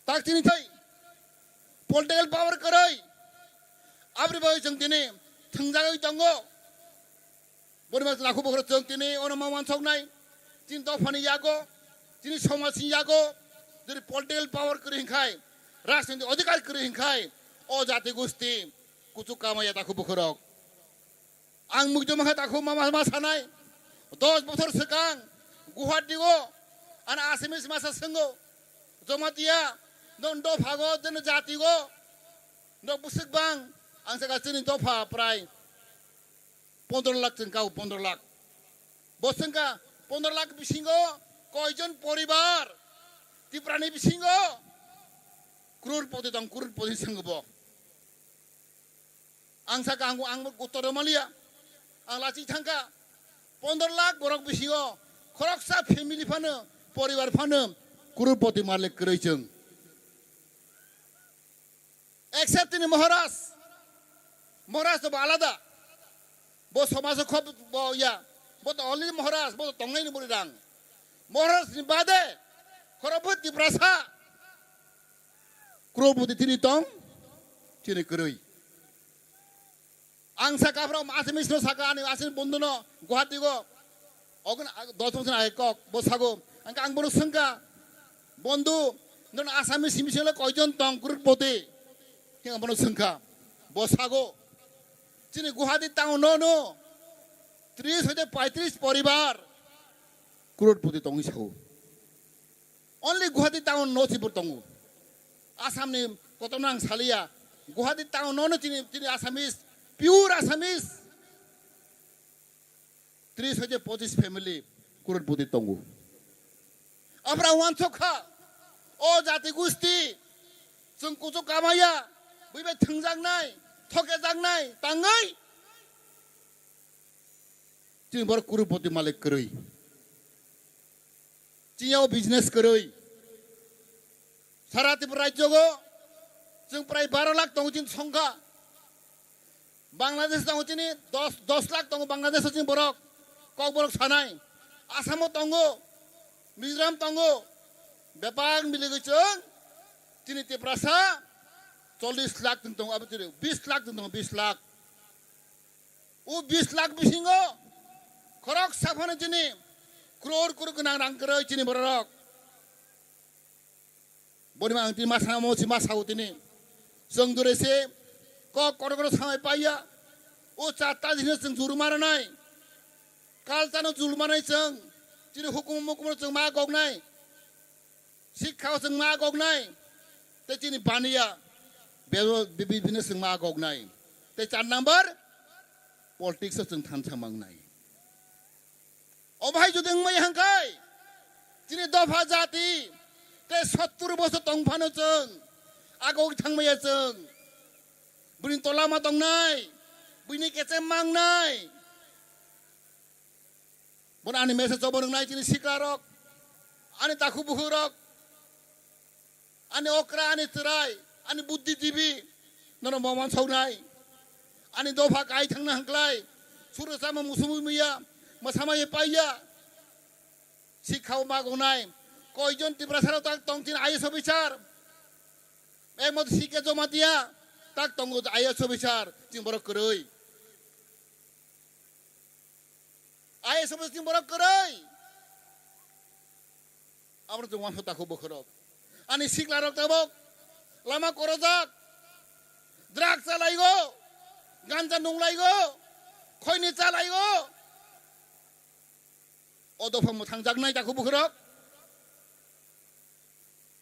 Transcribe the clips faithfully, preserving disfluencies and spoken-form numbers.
Tak chini thai political power kwrwi. Abri bai chwng tini thwngjagwi tongo. Boni mas nakhu bukhro chwng tini ono ma wansoknai. Chini dophani yago, chini somajni yago, jodi political power kwrwi hinkhai, rajniti adhikar kwrwi hinkhai, o jati gusti kuchuk kamaya takhu bukhorok. Ang mukjoma kha takhu ma, ma, ma sanai. Dos bochor swkang Guwahati o ano Assamese masa swngo, Jamatia, no dopha go, jeno jati go, no bwswk bang, ang saka chini dopha prai pondro lakh chwng kao, pondro lakh. Bo chwngka pondro lakh bisingo koijon poribar Tiprani bisingo crorepoti tong, crorepoti swngo bo. Ang saka ang, ang uttor rwmaliya. Ang lachi thangka pondro lakh borok bisingo khoroksa family phano, poribar phano crorepoti malik kwrwi chwng. Except tini Maharaj. Maharaj to bo alada. Bo somajo khob bo ya. Bo to already Maharaj, bo to tongnai ni bwrwi rang. Maharaj ni bade khorokpho Tiprasa crorepoti tini tong, chini kwrwi. Ang saka bro, Assamese no saka ani Assamese bondhu no Guwahati go. Ogon dos bosor age kok, bo sago. Ang, ang bono swngka, bondhu, non Assamese simi sele koijon tong crorepoti? Ang bono swngka, bo sago. Chini Guwahati town no no tris hoite paitris poribar crorepoti tongwi sago. Only Guwahati town no sibor tongo. Assam ni kotorno ang saliya. Guwahati town no no chini, chini Assamese, pure Assamese. Tris hoite pochis family crorepoti tongo. Abra wansok kha. O jati gusti. Chwng kuchuk kamaya. Bui bai thwngjaknai, thokejaknai, tangwi. Chini borok crorepoti malik kwrwi. Chini o business kwrwi. Sara Tripura rajyo go chwng prai baro lakh tongo chini songkha. Bangladesh tongo chini dos, dos lakh tongo Bangladesh chini borok. Kokborok sanai. Assam o tongo, Mizoram tongo. Bebak miligwi chwng chini Tiprasa chollis lakh chwng tongo, abo chini bis lakh chwng tongo, bis lakh. O bis lakh bisingo khoroksa phano chini crore crore gwnang rang kwrwi chini bororok. Boni ma ang tini ma samo si ma sao tini. Chwng dure se kok kotor kotor samai paiya. O chatta jino chwng juru maranai. Culture no juru maranai chwng. Chini hukum mukum no chwng ma goknai. Sikha o chwng ma goknai. Tei chini baniya. Bebo, bibi, bini chwng ma goknai. Tei char number, politics o chwng thansa mangnai. O bahai jodi wngmaya hwnkhe, chini dopha jati, tei sottur bosor tong phano chwng, agok thangmaya chwng. Bini tola ma tongnai, bini kechem mangnai. Bono ani message chobo rwngnai chini sikla rok, ani takhu buhu rok, ani okra, ani chwrai, ani buddhi dibi, nono moman soknai. Ani dopha kai thangna hwnkhlai, suru sama musumu miya, masama ye paiya. Sikha o magongnai, koijon Tiprasa rok tak tong chini I A S officer, ekmot C K Jamatia, tak tongo I A S officer, chini borok kwrwi. I A S officer chini borok kwrwi. Abo chwng wansuk takhu bukhurok. Ani sikla rok tabok lama korojak. Drug chalaigo. Ganja nunglaigo. Khoini chalaigo. O dopha mwthangjaknai takhu bukhurok.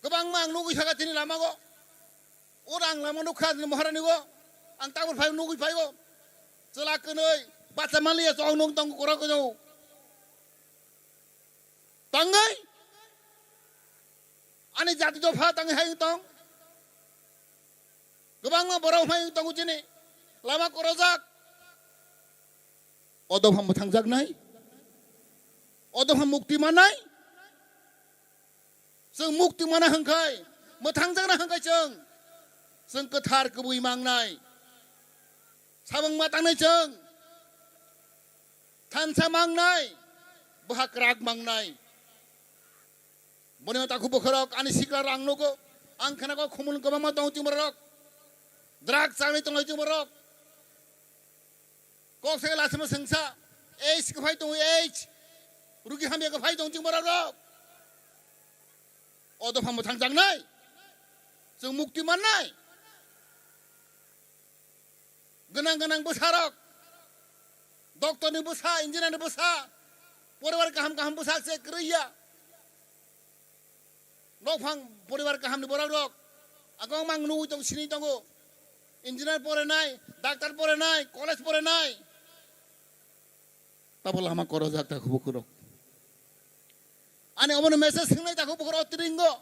Kwbangma ang nugwi saka chini lamago. Oro ang lama nukha chini Maharani go. Ang tabuk phai nugwi phaigo. Chwla kwnwi bacha manliya chong nung tong korok kwnwi. Tangwi ani jati dopha tangwi hai tong. Kwbangma borok hai tongo chini lama korojak. O dopha mwthangjaknai. O dopha mukti manai. Chwng mukti mana hwnkhe, mwthangjakna hwnkhe chwng, chwng kwthar kwbwi mangnai. Samung ma tangnai chwng, thansa mangnai, bwha kwrak mangnai. Boni takhu bokhorok ani sikla rang nugo, Ang khana kok khumul kwbangma tong chwng borok. Drug chagwi tong chwng borok. Kok se lasima sengsa. Age kwphai tong age. Rugi hamya kwphai tong chwng borok rok. O dopha mwthang jangnai. Chwng mukti mannai. Gwnang gwnang bwsarok, doctor ni bwsa, engineer ni bwsa, poribar kaham kaham bwsa se kwrwi ya. Nokphang poribar kaham ni borok rok agong mang nugwi tong sini tongo. Engineer porenai, doctor porenai, college porenai. Tabo lama korojak takhubo khurok. Ani omono message swngnai takhubo khurok tiringo.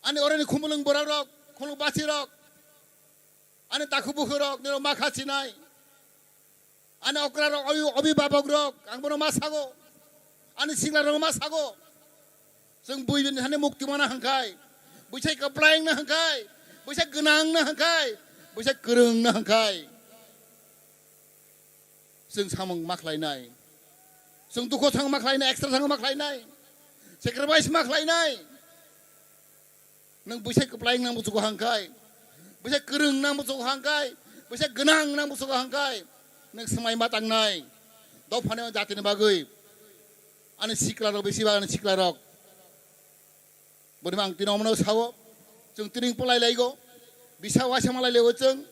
Ani oroni khumulung borok rok, khumulung basi rok. Ani takhubo khurok, niro ma khasinai. Ani okra rok, obi, obi babok rok, ang bono ma sago. Ani sikla rok ma sago. Chwng bui bini hani mukti mana hangkai. Buisai kaplaing na hangkai. Buisai gwnang na hangkai. Buisai kwrwng na hangkai. Chwng samung ma khlainai. Chwng dukho thang ma khlainai, extra thang ma khlainai. Sacrifice ma khlainai. Nwng buisai kwplaing nang buchugo hangkai. Buisai kwrwng nang buchugo hangkai. Buisai gwnang nang buchugo hangkai. Nwng swmai ma tangnai. Dophani jatini bagwi. Ani sikla rok bisi ba ani sikla rok. Boni ang tini omono sao, chwng tiring palai laigo, bisa waisa malai laigo chwng,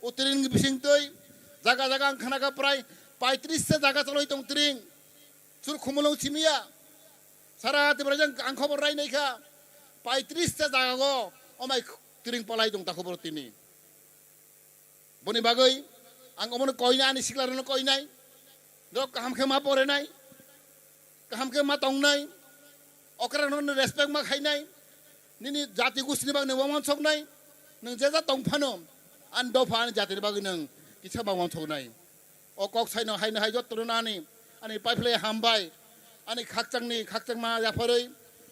o tiring bising twi, jaga jaga ang khana kha prai paitris ta jaga choloi tong tiring, chur khumulung simiya, sara Tripura jang ang khobor rai nai kha, paitris ta jaga go, omai tiring palai tong takho boro tini. Boni bagwi ang omono koinai, ani siklarokno koinai. Norok kaham khe ma porenai, kaham khe ma tongnai, okrarokno respect ma khainai, nini jati gustini bagwi nwng ma wansoknai, nwng je ja tong phano ani dopha ani jatini bagwi nwng kisa ma wansoknai. O kok saino haino hai jottono ani, ani paiphlai hambai, ani khakchangni khakchangma yapharwi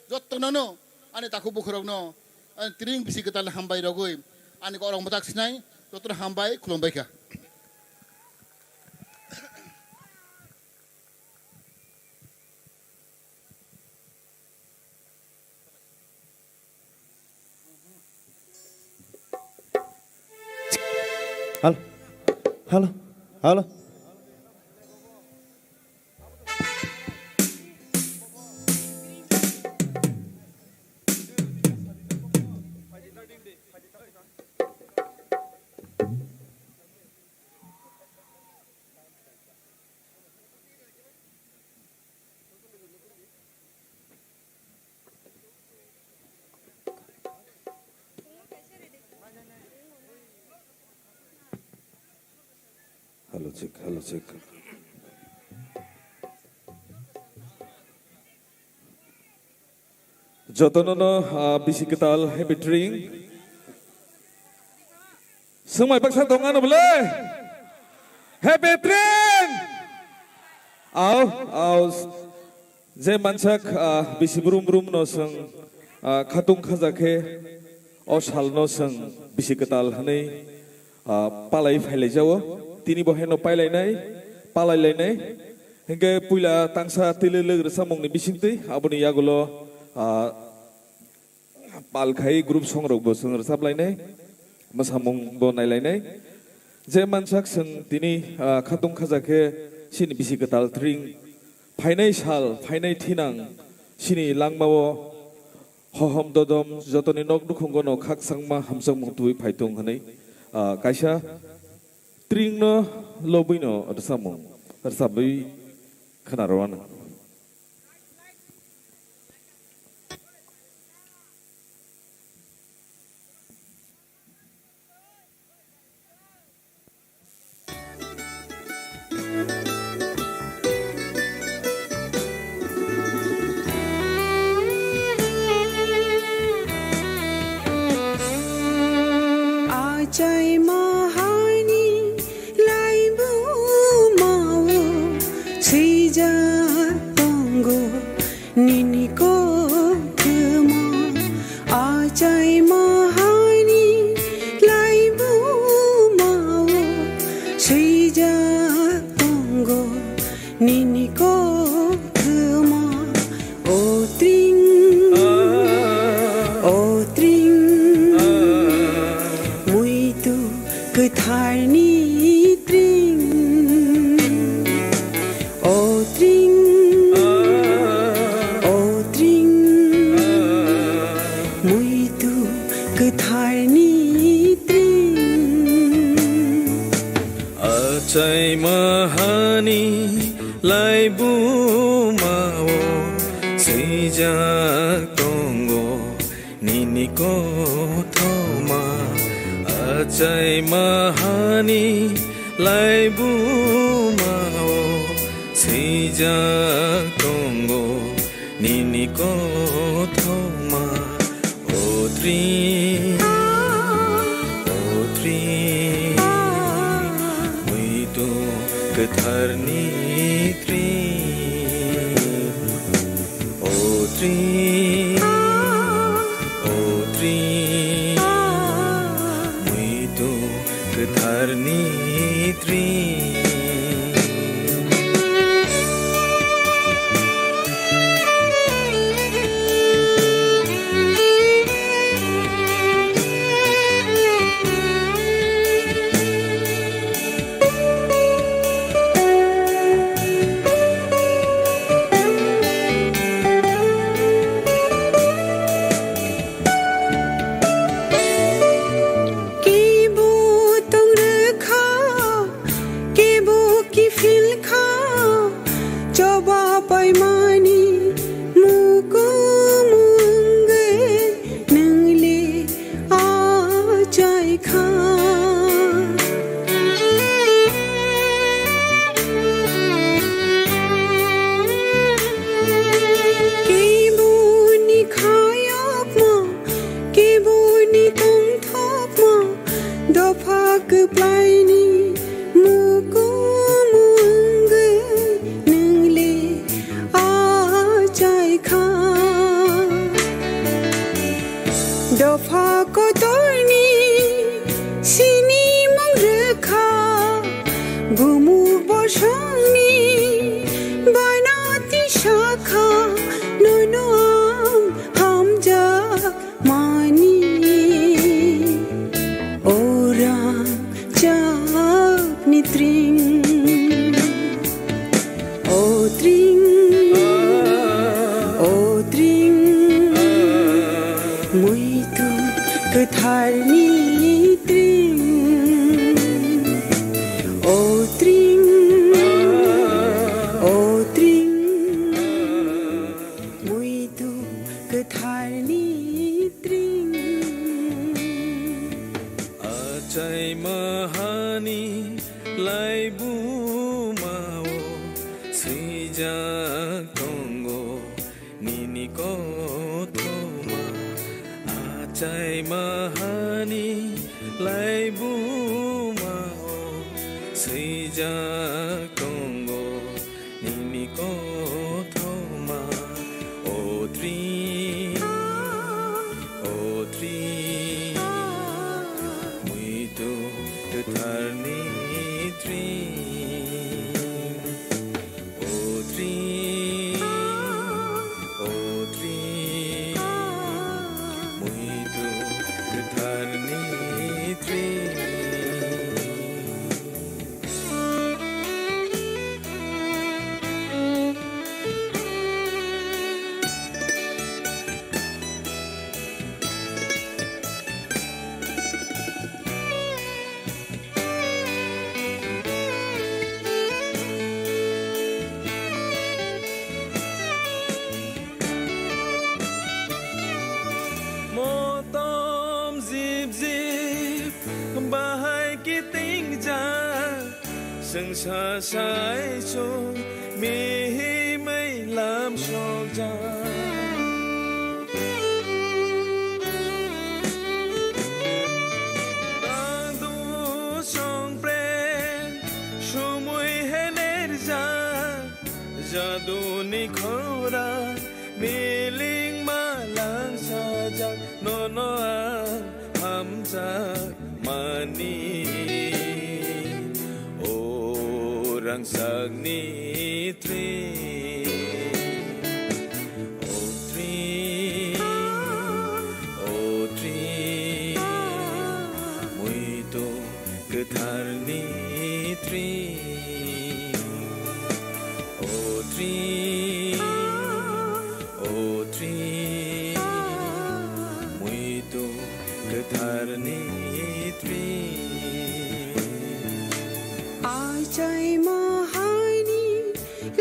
jottonono ani takhu bukhurokno ani tiring bisi kwtal hambai rogwi ani korok mwchak sinai jottono hambai khulumbai kha. Halo. Halo. Halo. Hello, check, hello, check. Jotono no, ah, bisi kwtal happy tring. Swngmai baksa tong ano bwle? Happy tring! Au, au. Je mansak, ah, bisi brum brum no swng, ah, khatung khaja khe o sal no swng bisi kwtal hwnwi, ah, palai phailai jao. Tini bo haino pailainai, palailainai. Hinkhe puila tangsa twilwlwk rwchapmungni bisingtwi aboni yagulo, ah, pal khai group songrokbo chwng rwchaplainai, mwsamungbo nailainai. Je mansak chwng tini, ah, khatung khaja khe chini bisi kwtal tring phainai sal, phainai thinang chini langmao hohom dodom jotoni nok nukhungo no khakchangma hamjakmung tubui phaitung hwnwi, ah, kaisa tringno lobwino rwchapmung rwchapwi khwnaro ano. Achai mahani laibumao swijak tongo nini koktwma. Achai mahani laibumao swijak tongo nini koktwma. O tring. Jak tongo nini kothoma, achaima hani laibuma o swijak tongo nini kothoma. O Tring, o Tring, muitu kwtharni Tring. O Tring, o Tring, muitu kwtharni Tring. Kebo tong rwkha, kebo kiphil kha, choba paimani mukum wngwi nwngli achai kha. Keboni khayokma, keboni tongthokma, dopha kwplaini mukum wngwi nwngli achai kha. Dopha kotorni sinimung rwkha, bumuk bosongni banati sakha, nono ang hamjak mani. Orang chakni Tring, o Tring, o Tring, muitu kwtharni Tring, o Tring, o Tring, muitu kwtharni Tring. Achaima hani laibuma o swijak tongo nini kothoma. Achaima hani laibuma o swijak tongo nini kothoma. O Tring, o Tring, muitu kwtharni Tring. O Tring, o Tring, muitu kwtharni Tring. Motom jip jip bahai kitingjak, swngsa sai chwng mihimwi lam sokjak. Tangdu songpre sumui henerjak, jaduni khora miling malang sajak, nono ang hamjak mani. O rangchakni Tring, o Tring, o Tring, muitu kwtharni Tring. O Tring, o Tring, muitu kwtharni Tring. Achaima hani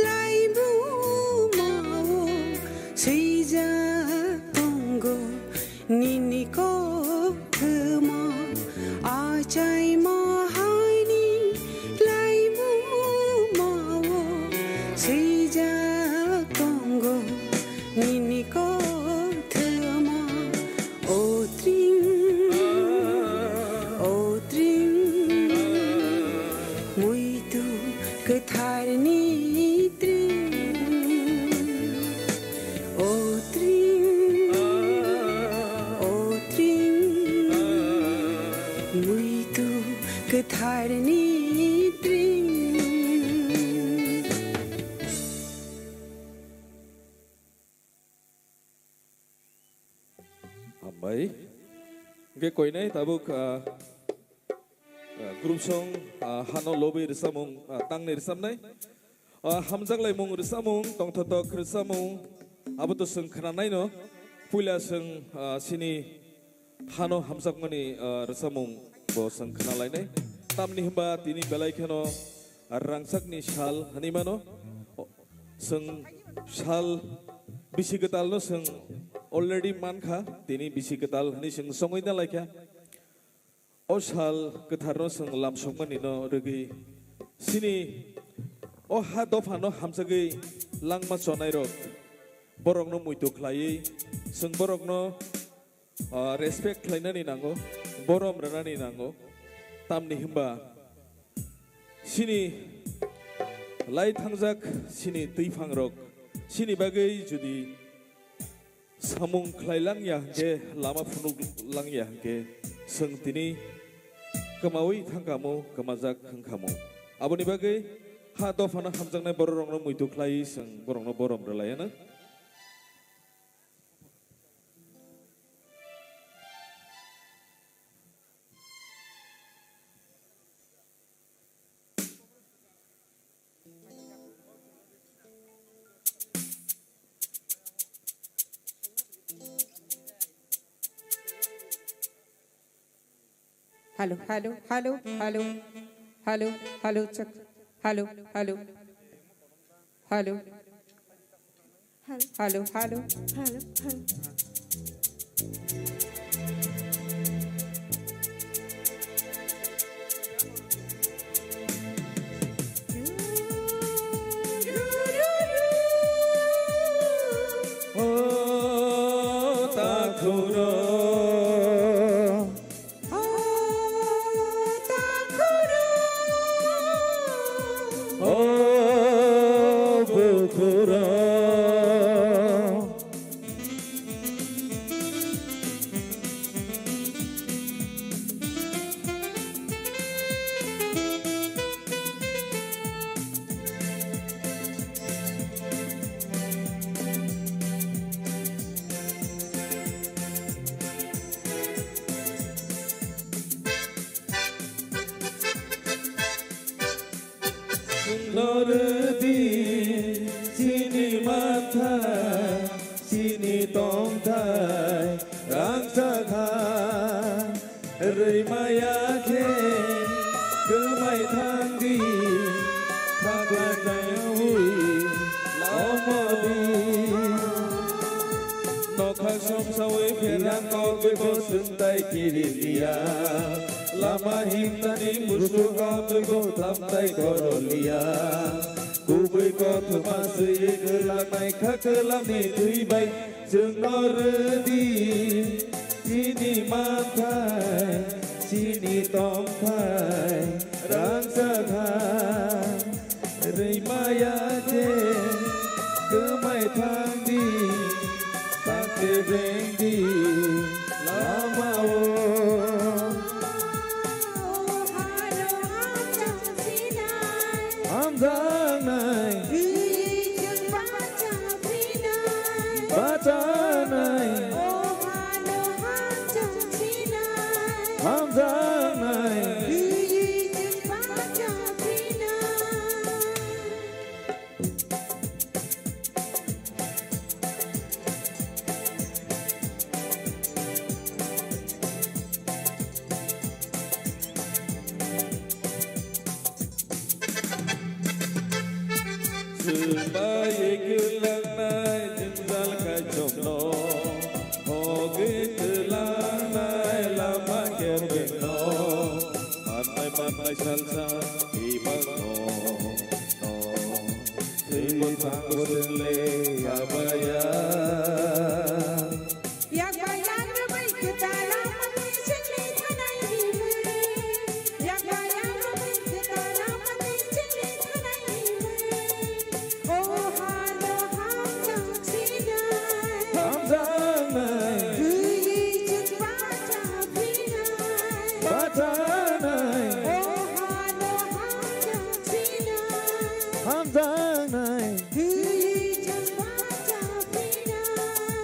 laibu Hambai. Hwnkhe koinai tabuk, ah, ah, group song, ah, hano lobwi rwchapmung, ah, tangnai rwchapnai. Ah, hamjaklaimung rwchapmung, tongthotok rwchapmung, abo to chwng khnanaino. Puila chwng, ah, chini hano hamjakmani, ah, rwchapmung bo chwng khnalainai. Tamni hwnba tini belai kheno rangchakni sal hwnwi mano. O, chwng sal bisi kwtalno chwng already mankha, tini bisi kwtal hwnwi chwng songwi na laikha. O sal kwtharno chwng lamsokmani no rwgwi, chini o ha dophano hamjagwi langma chonairok, borokno muitu khlaiwi chwng borokno, ah, respect khlainani nango, borom rwnani nango. Tamni hwnba chini lai thangjak chini twiphangrok chini bagwi jodi samung khlai langya hwnkhe, lama phunuk langya hwnkhe, chwng tini kwmaui thangkhamu, kwmajak wngkhamu. Aboni bagwi ha dophano hamjaknai bororokno muitu khlaiwi chwng borokno borom rwlaianw. Hello, hello, hello, hello, hello, hello, check. Hello, hello, hello. Hello. Hello, hello. Hello, hello. O takhurok. O takhurok. O bukhurok. Nordi chini manthai, chini tongthai, rangchak ha rwimaya khe kwmai thangdi, thangla taiwi lomodi. Nokha somsawi pherang kok bebo swngtai kiri liya. Lama himnani musuk amtwi bo tamtai koroliya. Kubui kothoma swi kwlangnai kha kwlamni twi bai chwngno rwdi. Chini manthai, chini tongthai, rangchak ha. Rwimaya khe kwmai thangdi, sakhe bengdi lamao. Hamjaknai, bachanai, hamjaknai. Swbai kwlangnai jwngjal kaichomno, hogwi twlangnai lama kerbengno, mannai mannai salsa imangno, no, thwibo thangbo chwngle kabaya. Yakbai yang rwbai kwtal lama twi chwngni thanai himwi. Yakbai yang rwbai kwtal lama twi chwngni thanai himwi. O hano hamjak sinai. Hamjaknai. Twiwi chwng bacha phinai. Bachanai. O hano hamjak sinai. Hamjaknai. Twiwi chwng bacha phinai.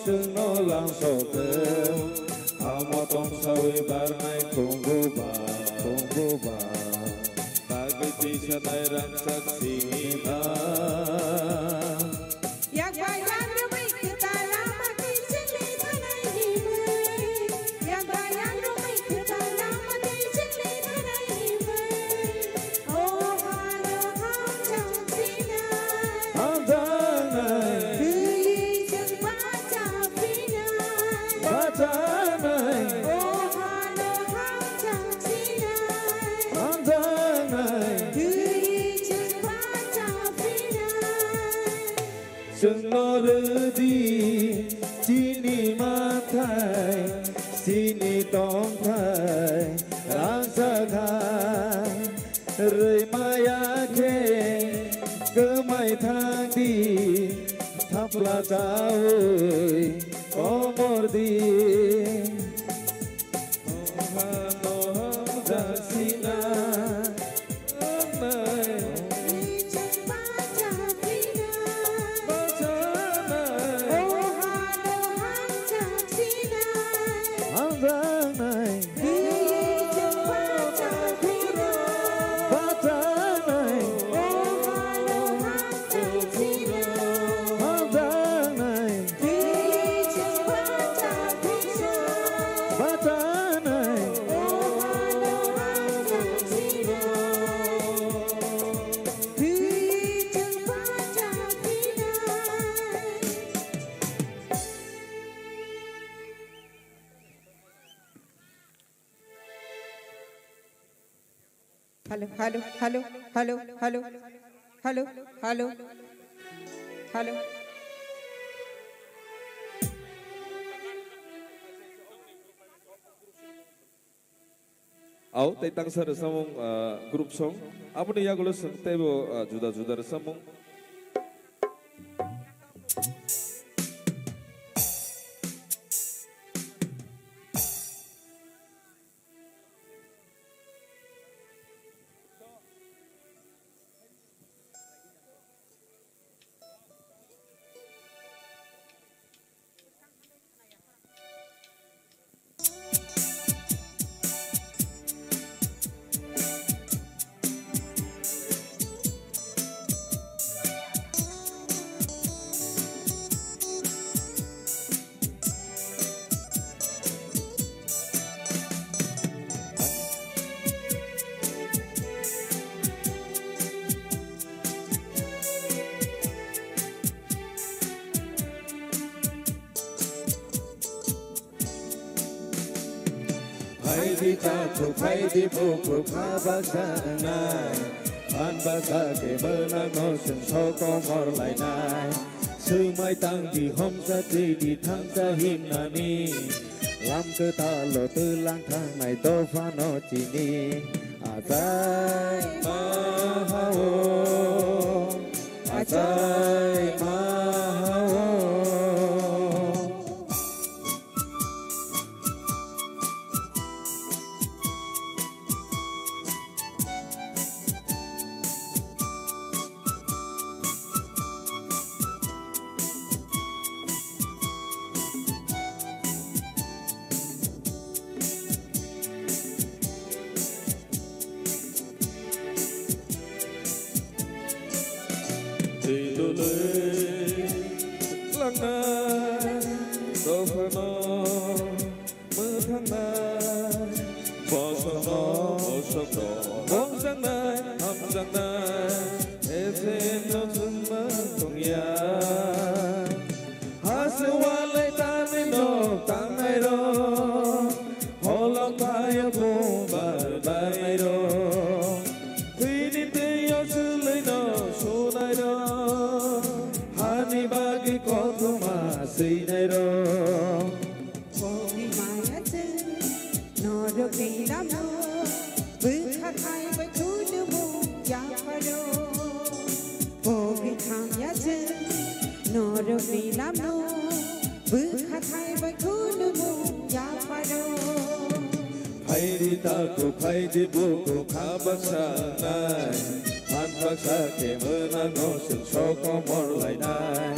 Chwngno langsogo, amo tongsawi barnai khunguba, khunguba. Bagwi tisanai rangchak sima. Yak bayang rwmwi kwtal lama twi chwngni thanai himwi. Yak bayang rwmwi kwtal lama twi chwngni thanai himwi. O hano hamjaknai. Hamjaknai. Twi chwng bachaphinai. Bachanai. O hano hamjaknai. Hamjaknai. Twi chwng bachaphinai. Chwngno rwdi chini manthai, chini tongthai, rangchak hai. Rwi maya khe kwmai thangdi, thapla chaui komordi. Nohano hamjaksina, amai. Bachanai. Hamjaknai. Bachanai. Hamjaknai. Bachanai. Hello, hello, hello, hello, hello, hello, hello, hello. Au, tei tangsa rwchapmung, ah, group song. Aboni yagulo chwng teibo, ah, juda juda rwchapmung. Phaidi takhuk, phaidi bukhuk, kha baksa wngnai. Phan baksa khe bwlangno chwng sokomor lainai. Swmai tangdi, homsa twidi, thangsa himnani. Lam kwthalo twlang thangnai dophano chini. Achai ma ha-o, achai ma ha-o. Twi dului langnai dophano mwthangnai, bosongno bosongno bongjaknai, hamjaknai, ese no chwngma tongya. Hase walai tani nok tangnai rok, holok thaio bumbar bainai rok, thwini twio chwlwino sunai rok, hani bagwi kothoma swinai rok. Pogwi maya chwng norok ni lama, bwkha thai bai khulumung yapharo. Pogwi thangya chwng norok ni lama, bwkha thai bai khulumung yapharo. Phaidi takhuk, phaidi bukhuk, kha baksa wngnai, phan baksa khe mwna no chwng sokomor lainai.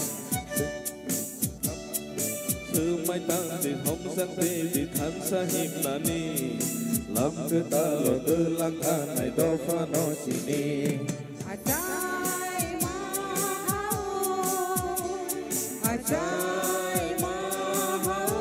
Tangdi homjak debi thansa himnani, lam kwtalo twlang thanai dophano sini. Achai ma hao, achai ma hao.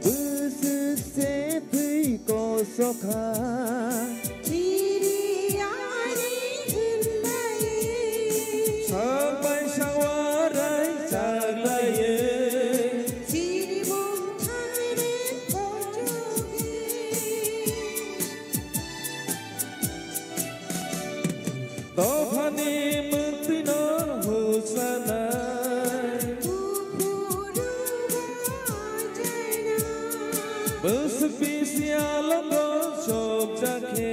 Bwswk se thwi kosokha. Chiri ani hwnlai. Sak bai sawarai chaklaiye. Chiri mung thaire kochokhe. Dophani mwktwino husanai. Buphuru bo ajaina. Bwswk bisi alongo chopjakhe.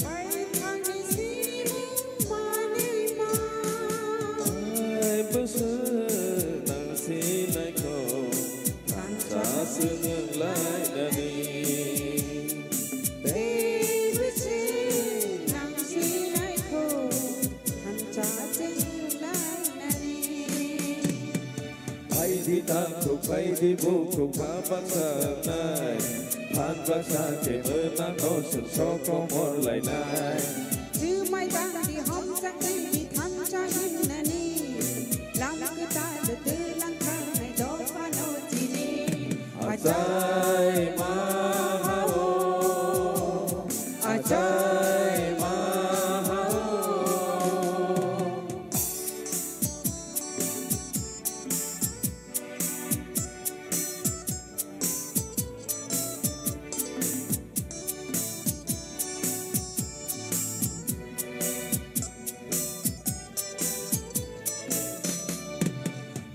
Paithakni simung manwima. Ai bwswk nang sinaikho. Thansa swng wnglainani. Teibo se nang sinaikho, thansa swng wnglainani. Phaidi takhuk, phaidi bukhuk, pha baksa wngnai. Phan baksa khe mwnang no swng sokomor lainai. Swmai tangdi homjak tei di thansa himnani. Lam kwtal twlang thangnai dophano chini. Achai ma hao, achai ma hao.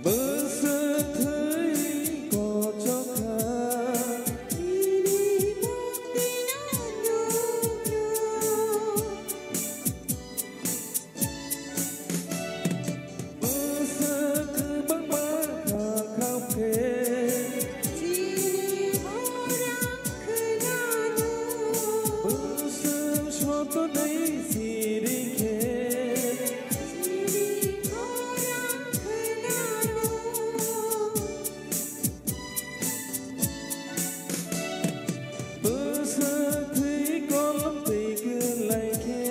Bwswk thwi kochokha. Bini muktino nukno. Bwswk kwbangma kha khamkhe. Chini khorang khwnano. Bwswk sotoni sirikhe. Chini khorang khwnano. Bwswk thwi kolom twi kwlai khe.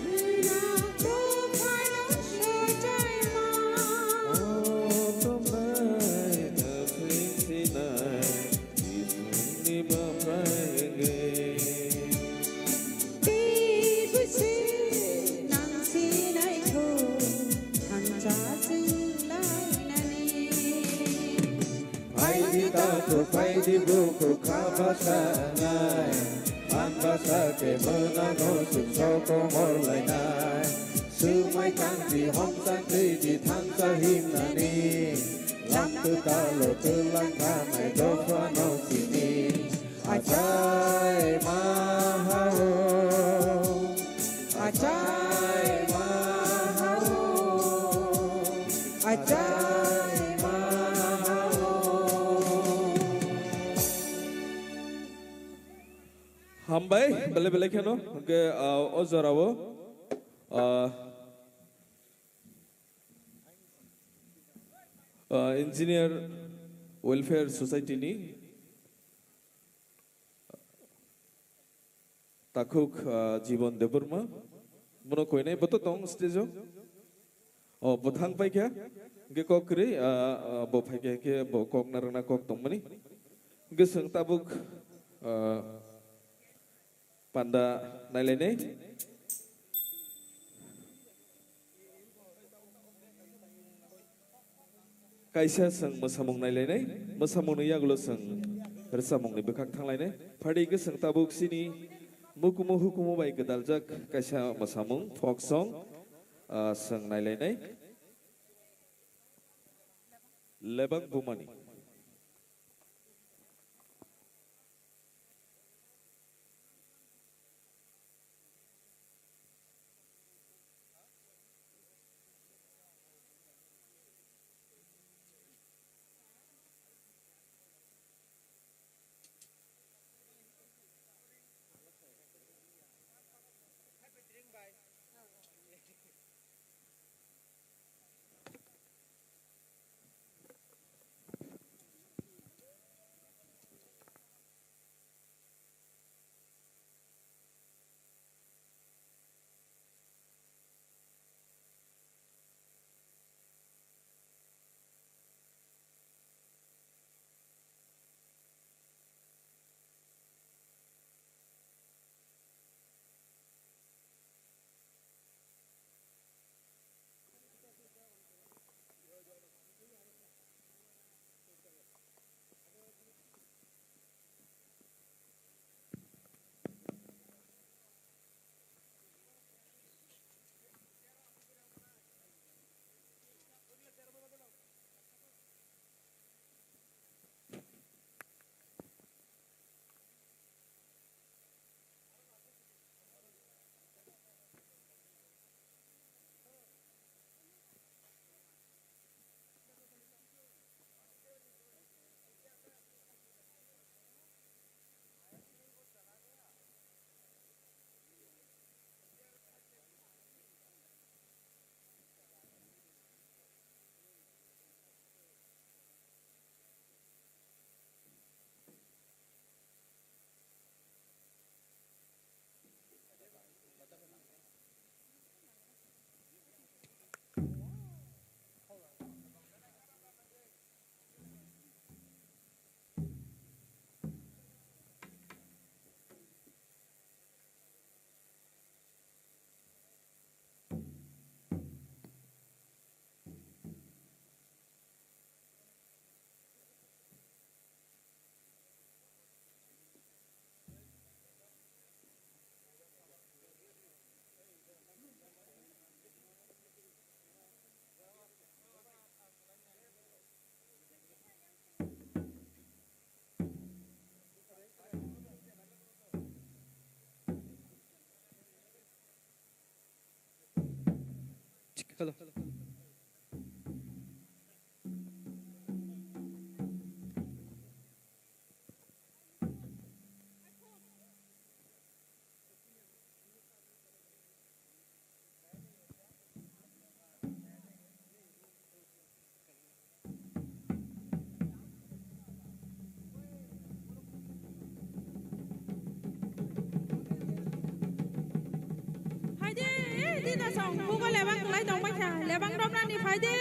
Khwna dophano sojaima. O tongnai na thwi sinai, Iswrni baprai wngwi. Teibo se nang sinaikho, thansa swng lainani. Phaidi takhuk, phaidi bukhuk, kha baksa wngnai. Phan baksa khe mwnang no swng sokomor lainai. Swmai tangdi homjak twi di thansa himnani. Lam kwtalo twlang thanai dophano chini. Achai ma hao, achai ma hao, achai ma hao. Hambai, belai belai kheno, hwnkhe, ah, o jorao, ah, ah, Engineer Welfare Society ni takhuk, ah, Jibon Debbarma, bono koinai bo to tong stage o. O, bo thang paikha, hwnkhe kok kwrwi, ah, ah, bo phaikha, hwnkhe bo kok narwkna kok tongmani. Hwnkhe chwng tabuk, ah, panda nailainai. Kaisa chwng mwsamung nailainai, mwsamungni yagulo chwng rwchapmungni bwkhak thanglainai. Phaidi hwnkhe chwng tabuk chini mukumu hukumu bai gwdaljak kaisa mwsamung, folk song, ah, chwng nailainai. Lebang bumani. Hello. Phaidi, eh, Dina song, bugo lebang kwlai tong baikha, lebang romnani phaidi,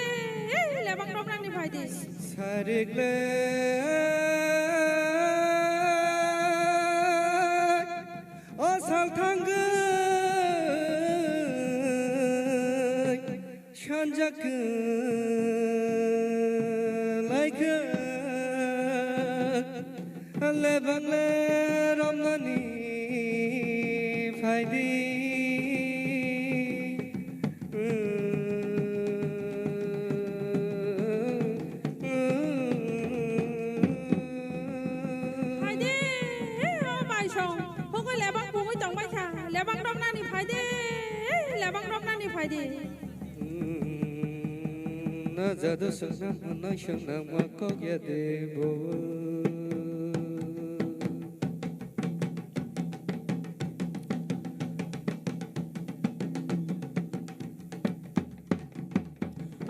eh, lebang romnani phaidi. Sarikle, o sal thangwi, sanja kwlaikha, lebang le romnani phaidi. Phaidi, o baisong, hokoi lebang bumui tongbaikha, lebang romnani phaidi, lebang romnani phaidi. Na jadu swngnang hwnwi swngnangma kok ya de bo.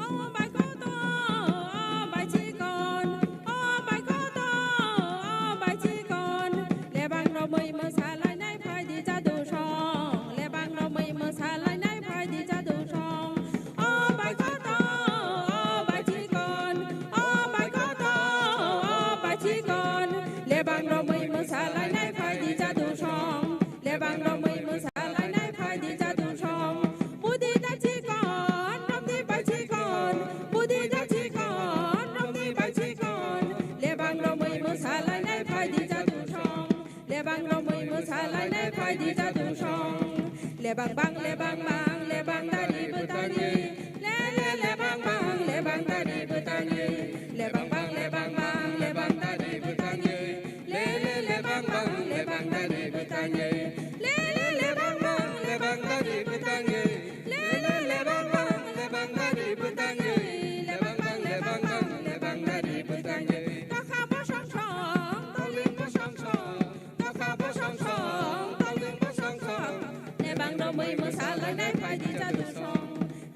O bai koto, o bai chikon, o bai koto, o bai chikon, lebang romwi mwsa lainai phaidi jadu song, lebang romwi mwsa lainai phaidi jadu song. O bai koto, o bai chikon, o bai koto, o bai chikon, lebang romwi mwsa lainai phaidi jadu song, lebang romwi mwsa lainai phaidi jadu song. Budi da chikon, romdi bai chikon, budi da chikon, romdi bai chikon, lebang romwi mwsa lainai phaidi jadu song. Lebang romwi mwsa lainai phaidi jadu song. Lebang bang, lebang bang, lebang dari bwtangwi. Le le lebang bang, lebang dari bwtangwi. Lebang bang, lebang bang, lebang dari bwtangwi. Le le lebang bang, lebang dari bwtangwi. Le le lebang bang, lebang dari bwtangwi. Le le lebang bang, lebang dari bwtangwi. Lebang bang, lebang bang, lebang dari bwtangwi. Tokha bosong song, toling bosong song. Tokha bosong song, toling bosong song, lebang romwi mwsa lainai phaidi jadu song,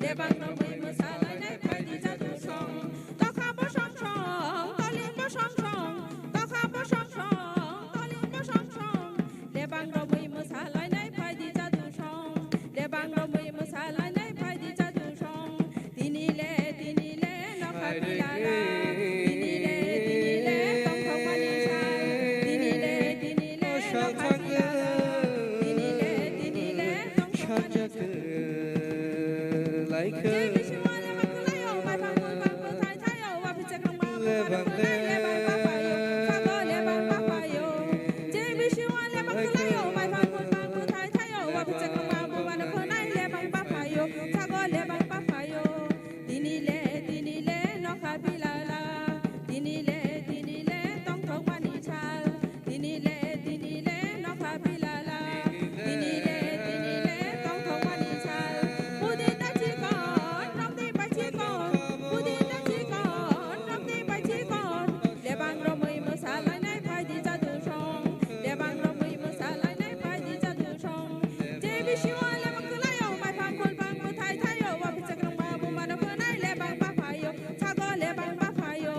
lebang romwi mwsa lainai phaidi jadu song. Tokha bosong song, toling bosong song, tokha bosong song, toling bosong song, lebang romwi mwsa lainai phaidi jadu song, lebang romwi mwsa lainai phaidi jadu song. Tini le, tini le, nokha pilala. Tini le, tini le, tongthokmani sal. Tini le, tini le, nokha pilala. Tini le, tini le, tongthokmani sal. Jai Biswa le makhwlaio, bai bang bwthai thaio, wa phichak rwngma bumano khwnai lebang baphaio, sago lebang baphaio. Jai Biswa le makhwlaio, bai bang bwthai thaio, wa phichak rwngma bumano khwnai lebang baphaio, sago lebang baphaio. Tini le, tini le, nokha pilala. Tini le, tini le, tongthokmani sal. Tini le, tini le, nokha pilala. Tini le, tini le, tongthokmani sal. Budi da chikon, romdi bai chikon. Budi da chikon, romdi bai chikon. Lebang romwi mwsa lainai phaidi jadu song. Lebang romwi mwsa lainai phaidi jadu song. Jai Biswa le makhwlaio, bai bang bwthai thaio, wa phichak rwngma bumano khwnai lebang baphaio, sago lebang baphaio.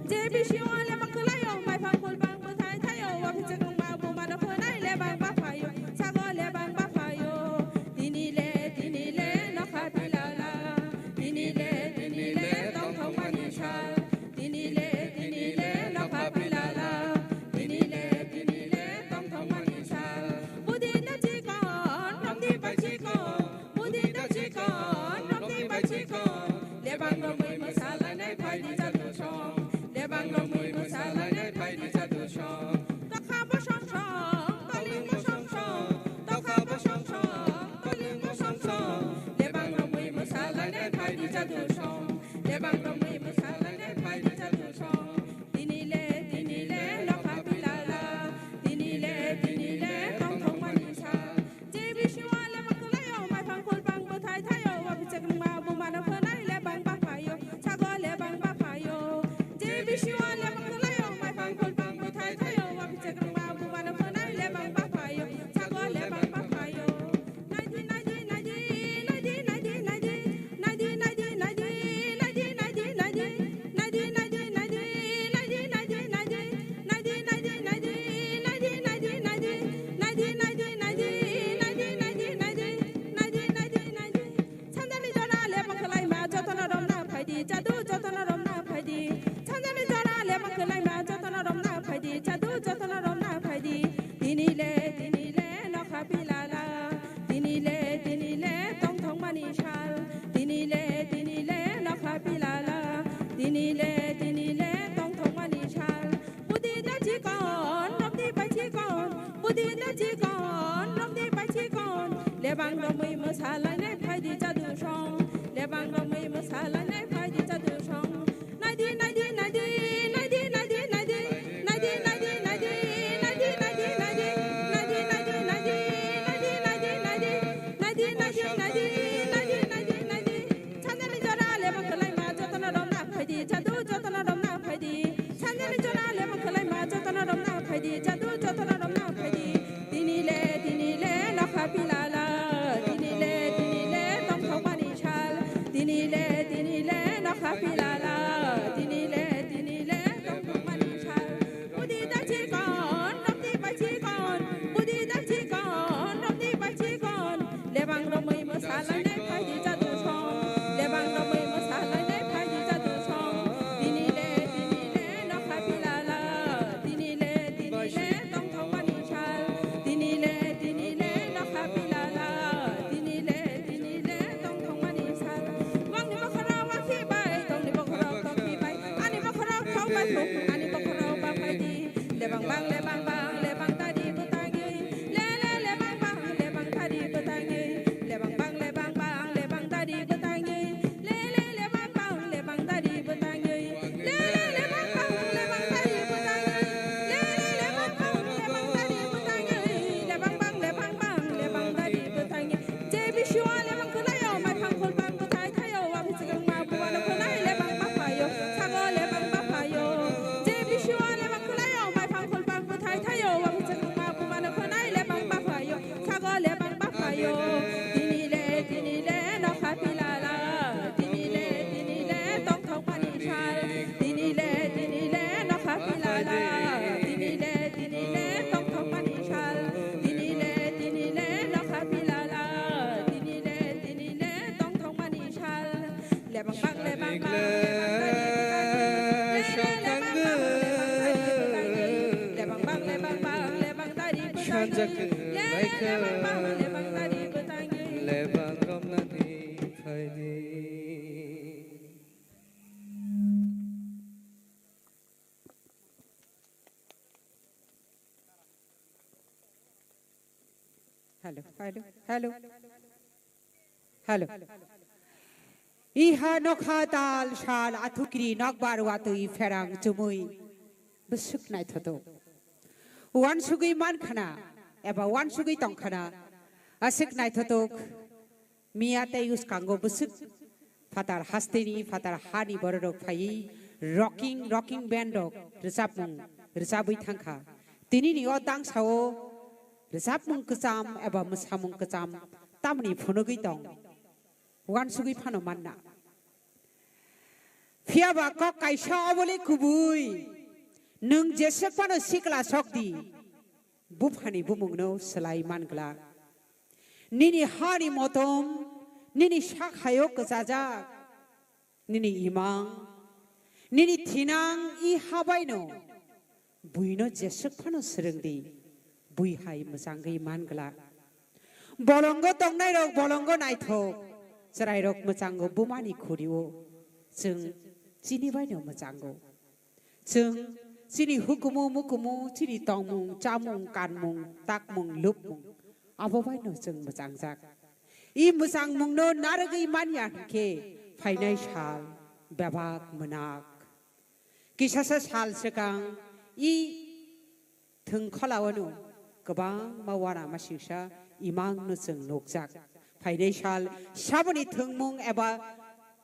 Jai Biswa le makhwlaio, bai bang bwthai thaio, wa phichak rwngma bumano khwnai lebang baphaio, sago lebang baphaio. Tini le, tini le, nokha pilala. Tini le, tini le, tongthokmani sal. Tini le, tini le, nokha pilala. Tini le, tini le, tongthokmani sal. Budi da chikon, romdi bai chikon. Budi da chikon, romdi bai chikon. Lebang romwi mwsa lainai phaidi jadu song. Lebang romwi Lebang romwi mwsalainai phaidi jadu song. Lebang romwi mwsalainai phaidi jadu song. Naidi, naidi, naidi, naidi, naidi, naidi. Naidi, naidi, naidi, naidi, naidi, naidi. Naidi, naidi, naidi, naidi, naidi, naidi. Naidi, naidi, naidi, naidi, naidi, naidi. Sanjani jora lebang kwlaima jotono romna phaidi, jadu jotono romna phaidi. Sanjani jora lebang kwlaima jotono romna phaidi, jadu jotono romna phaidi. Tini le, tini le, nokha pilala. Tini le, tini le, tongthokmani sal. Tini le, tini le, nokha pilala. Tini le, tini le, tongthokmani sal. Budi dachikon, romni bachikon. Budi dachikon, romni bachikon. Lebang romwi mwsalainai phaidi jadu song. Lebang romwi mwsalainai phaidi jadu song. Tini le, tini le, nokha pilala. Tini le, tini le, tongthokmani sal. Tini le, tini le, nokha pilala. Tini le, tini le, tongthokmani sal. Wangni bokhorok wakhi bai, tongni bokhorok tokhi bai. Ani bokhorok thok bai thung, ani bokhorok ba phaidi. Lebang bang, lebang bang, lebang tari bwtangwi. Le le, lebang bang, lebang tari bwtangwi. Lebang bang, lebang bang, lebang tari bwtangwi. Le le, lebang bang, lebang tari bwtangwi. Le le, lebang bang, lebang tari bwtangwi. Le le, lebang bang, lebang tari bwtangwi. Lebang bang, lebang bang, lebang tari bwtangwi. Je bisua lebang kwlaio, maipang khulpang bwthai thaio, wang chikang ma buano khwnai lebang baphaio, sago lebang baphaio. Je bisua lebang kwlaio, maipang khulpang bwthai thaio, wang chikang ma buano khwnai lebang baphaio, sago lebang baphaio. Tini le, tini le, nokha pilala. Tini le, tini le, tongthokmani sal. Tini le, tini le, nokha pilala. Tini le, tini le, tongthokmani sal. Tini le, tini le, nokha pilala. Tini le, tini le, tongthokmani sal. Lebang bang, lebang bang, lebang tari bwtangwi. Le le, lebang bang, lebang tari bwtangwi. Lebang bang, lebang bang, lebang tari bwtangwi. Le le, lebang bang, lebang tari bwtangwi. Lebang romnani phaidi. Hello, hello, hello. Hello. Iha nokha tal sal athukri nokbar watwi pherang chumui bwswk naithotok. Wansugwi mankhana eba wansugwi tongkhana aswk naithotok. Miya tei uskango bwswk phatar hasteni, phatar hani bororok phaiwi rocking, rocking band rok rwchapmung rwchabwi thangkha. Tinini o dangsao rwchapmung kwcham eba mwsamung kwcham tamni phunugwi tong? Wansugwi phano manna. Phiyaba kok kaisa obole kubui, nwng jeswk phano sikla sokdi. Buphani bumungno swlai man glak. Nini hani motom, nini sak hayo kwchajak, nini imang, nini thinang i habaino buino jeswk phano swrwngdi, bui hai mwchangwi man glak. Bolongo tongnairok bolongo naithok, chwrairok mwchango bumani khurio, chwng chini baino mwchango. Chwng chini hukumu mukumu, chini tongmung, chamung, kanmung, takmung, lupmung, abo baino chwng mwchangjak. I mwchangmungno narwgwi manya hinkhe phainai sal bebak mwnak. Kisasa sal swkang i thwngkholaono kwbangma uanamasingsa imangno chwng nukjak. Phainai sal saboni thwngmung eba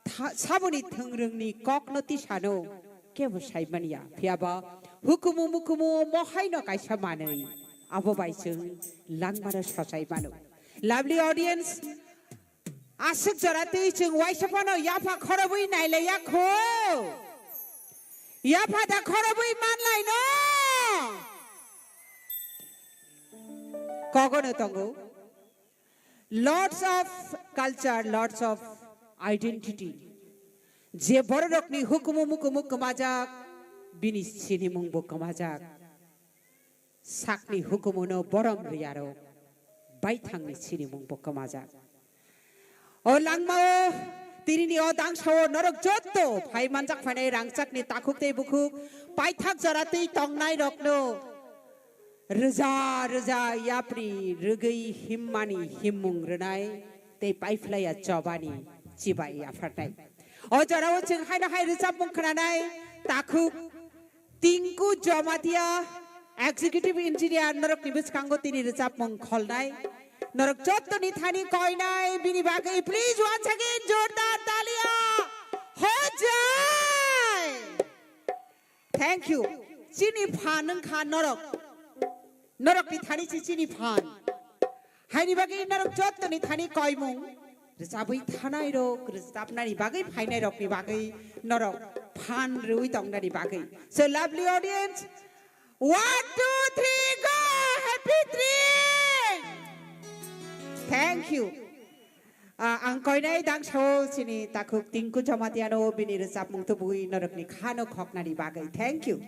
tha-, saboni thwngrwngni kokno tisano kebo saimanya. Phiyaba hukumu mukumu mohaino kaisa manwi, abo bai chwng langmano sochai mano. Lovely audience, aswk jora twi chwng waisa phano yapha khorobwi nailaiya kho. Yapha da khorobwi manlaino. Kogono tongo. Lots of culture, lots of identity. Je bororokni hukumu mukumu kwmajak, bini sinimungbo kwmajak. Sakni hukumuno borom riyarok, baithangni sinimungbo kwmajak. O langmao, tinini o dangsao norok jotto phai manjak phainai rangchakni takhuk tei bukhuk, paithak jora twi tongnairokno Rwja rwja yapri rwgwi himmani himmung rwnai tei paiphlaiya chobani chibai yapharnai. O jorao chwng haino hai rwchapmung khwnanai takhuk Tinku Jamatia, Executive Engineer, norokni bwskango tini rwchapmung kholnai. Norok jottoni thani koinai bini bagwi please once again jordar talia. Hojai! Thank you. Chini phan wngkha norok. Norokni thani si chini phan. Haini bagwi norok jottoni thani koimung. Rwchabwi thanai rok, rwchabnani bagwi phainai rokni bagwi norok phan rwui tongnani bagwi. So lovely audience, one, two, three, go! Happy three! Thank you. Ah, ang koinai dangsao chini takhuk Tinku Jamatiano bini rwchapmung tubui norokni khano khoknani bagwi. Thank you.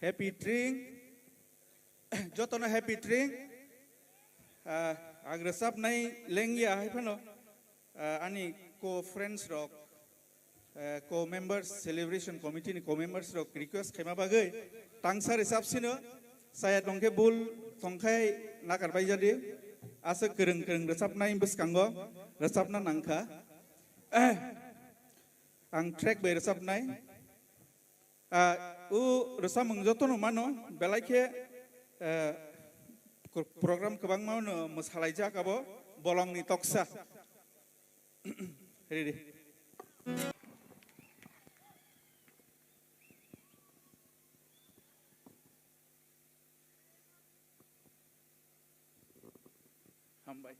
Happy Tring. Jotono happy Tring. Ah, ang rwchapnai lengya hai phano, ah, ani co-friends rok, eh, co-members, celebration committee ni co-members rok request khaima bagwi tangsa rwchap sino, saya tongkhe bul tongkhai nakar bai jadi, aswk kwrwng kwrwng rwchapnai bwskango rwchapna nangkha. Ang track bai rwchapnai. Ah, o rwchapmung jotono mano, belai khe, eh, pro-, program kwbangma no mwsalaijak abo bolongni toksa. Ready. Hambai.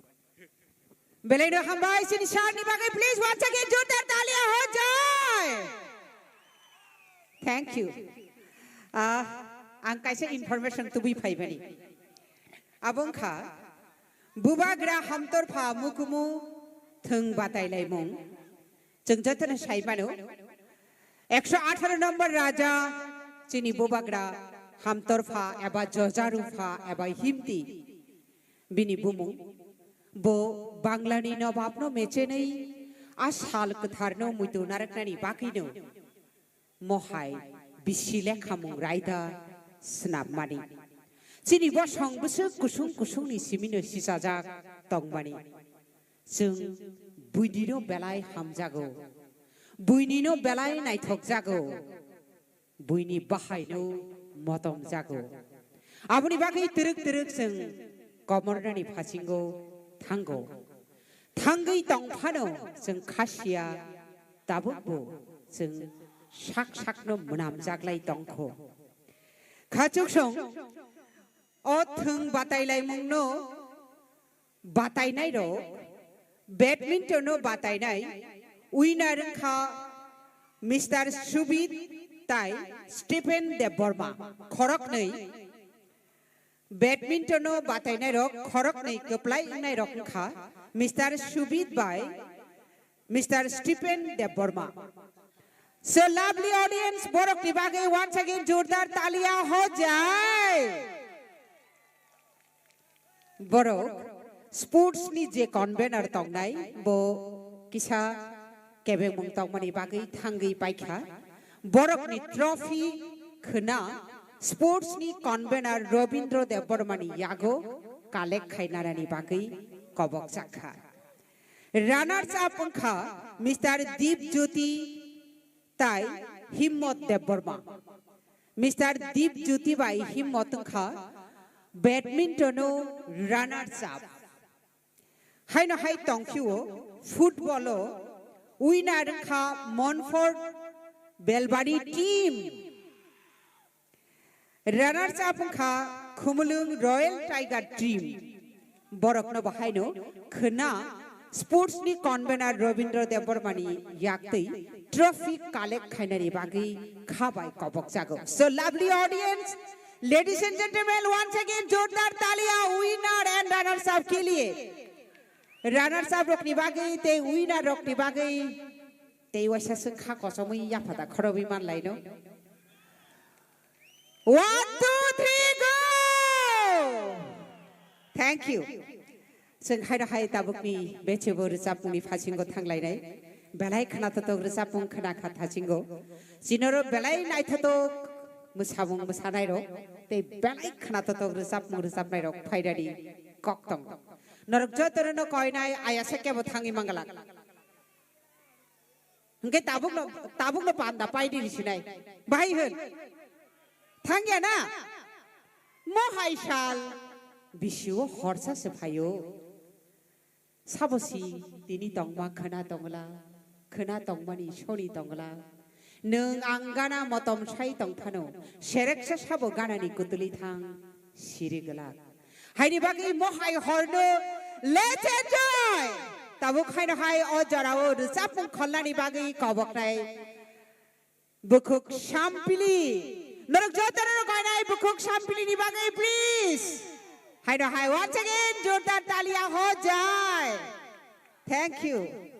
Belaino hambai, sini sharni bagwi, please, once again, jordar talia ho jai. Thank you. Ah, ang kaisa information tubui phaibani. Abo wngkha, bubagra hamtorpha mukumu thwng batailaimung. Chwng jotono sai mano, ekso atharo number raja chini bubagra hamtorpha eba jojarupha eba himti bini bumung. Bo Banglani nobabno mechenwi a sal kwtharno muitu naraknani bagwino mohai bisi lekhamung raida snapmani. Chini bosong bwswk kusung kusungni simino sichajak tongmani. Chwng buinino belai hamjago, buinino belai naithokjago, buini bahaino motomjago. Aboni bagwi twrwk twrwk chwng komornani phasingo thango. Thangwi tongphano chwng khasiya tabukbo chwng sak sakno mwnamjaklai tongkho. Khachuksong o thwng batailaimungno batainairok, badminton-o batainai winner wngkha Mister Subit tai Stephen Debbarma, khoroknwi. Badminton-o batainairok khoroknwi kwplai wngnairok wngkha Mister Subit bai Mister Stephen Debbarma. So lovely audience, borokni bagwi once again jordar talia ho jai. Borok sports ni je convener tongnai, bo kisa kebengmung tongmani bagwi thangwi paikha. Borokni trophy khwna sports ni convener Robindra Debbarma ni yago collect khainani bagwi kobok jakha. Runners up wngkha Mister Deep Jyoti tai Himmot Debbarma. Mister Deep Jyoti bai Himmot wngkha badminton-o runners up. Haino hai tongphio football-o winner wngkha Montfort Belbari team. Runners up wngkha Khumulwng Royal Tiger team. Borokno bahaino khwna sports ni convener Robindra Debbarma ni yaktwi trophy collect khainani bagwi kha bai kobok jago. So lovely audience, ladies and gentlemen, once again jordar talia winner and runners up ke liye. Runners up rokni bagwi tei winner rokni bagwi tei waisa swng kha kochomwi yaphada khorobwi manlaino. One, two, three, go! Thank you. Chwng haino hai tabukni bechebo rwchapmungni phasingo thanglainai. Belai khwnathotok rwchapmung khwna kha thasingo. Chinoro belai naithotok mwsamung mwsanairok tei belai khwnathotok rwchapmung rwchapnairok phairadi kok tongo. Norok jotono koinai ayasa kebo thangwi manglak. Hwnkhe tabukno, tabukno panda paidi risinai. Bahai hwn. Thangya na? Mohai sal bisio horsa se phaio. Sabo si tini tongma khwna tongla, khwna tongmani soni tongla. Nwng ang gana motom sai tong phano, sereksa sabo ganani kutuli thang siri glak. Haini bagwi mohai horno let's enjoy. Tabuk haino hai o jorao rwchapmung kholnani bagwi koboknai Bukhuk Sampili. Norok jotono rok kainai Bukhuk Sampili ni bagwi, please. Haino hai once again jordar talia ho jai. Thank you.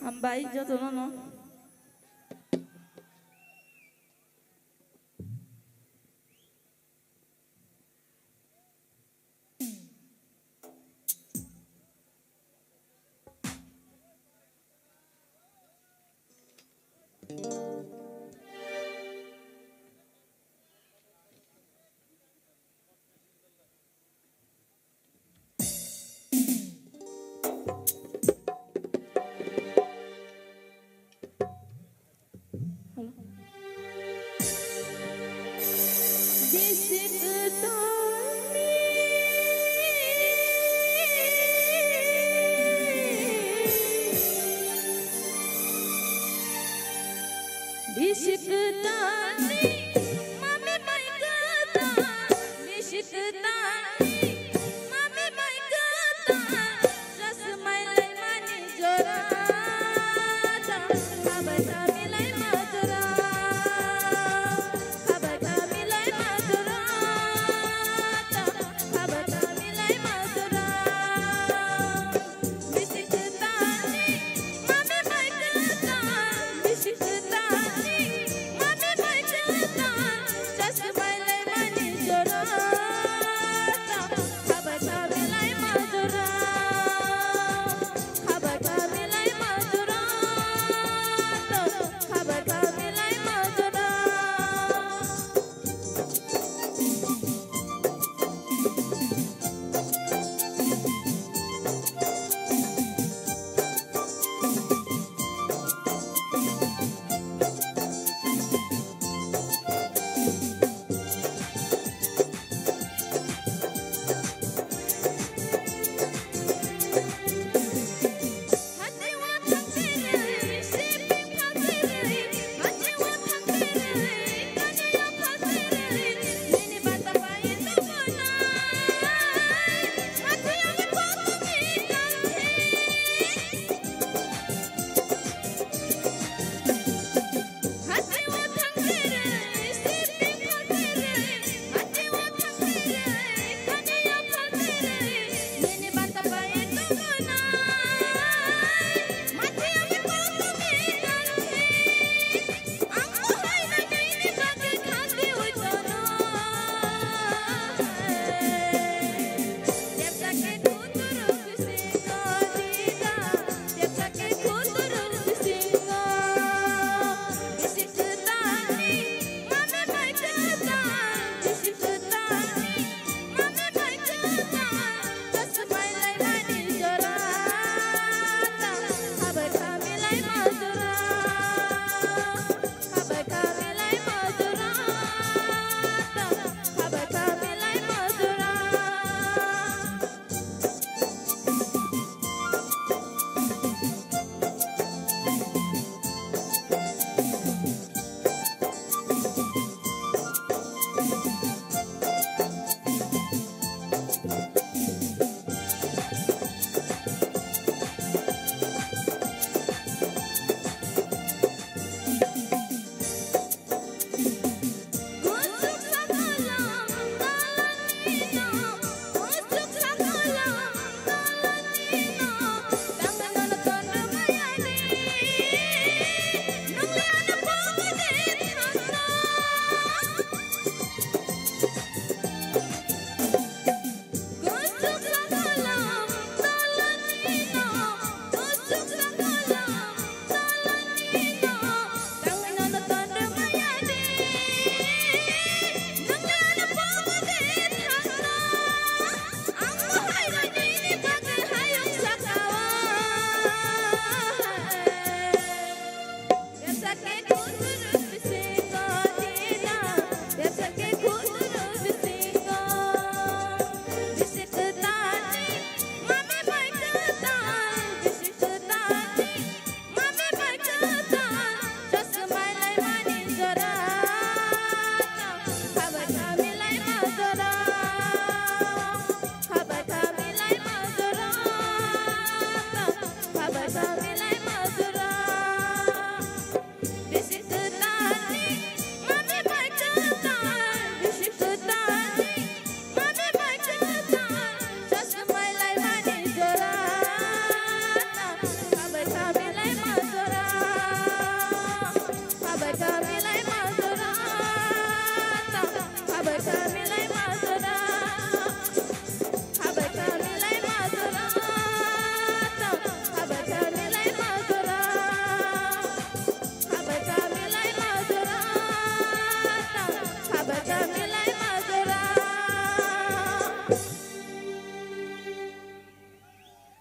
Hambai jotono no. Bisi kwtal ni mami bai kwtal, bisi kwtal ni mami bai kwtal, jasmai lai mani jora, ta habai ta milai ma jora, habai ta milai ma jora, ta habai ta milai ma jora.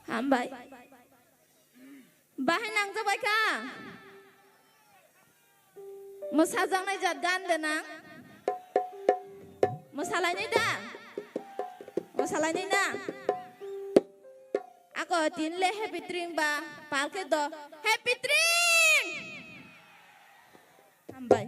Hambai. Bahai nangjakbai kha. Mwsajaknai jat gan de nang? Mwsalainai da? Mwsalainai na? Ako tin le happy tring ba, pal khe do. Happy tring! Hambai.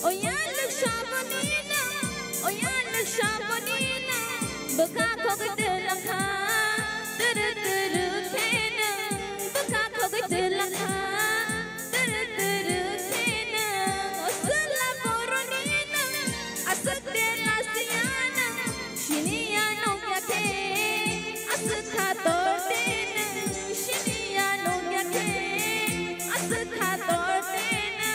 Oya luksa bonina, oya luksa bonina, bwkha khogwi twlangkha, turu turu kheno, bwkha khogwi twlangkha, turu turu kheno, o swla boroni no, aswk de lasiya no, siniya nokya khe, aswk kha tor de no, siniya nokya khe, aswk kha tor de no.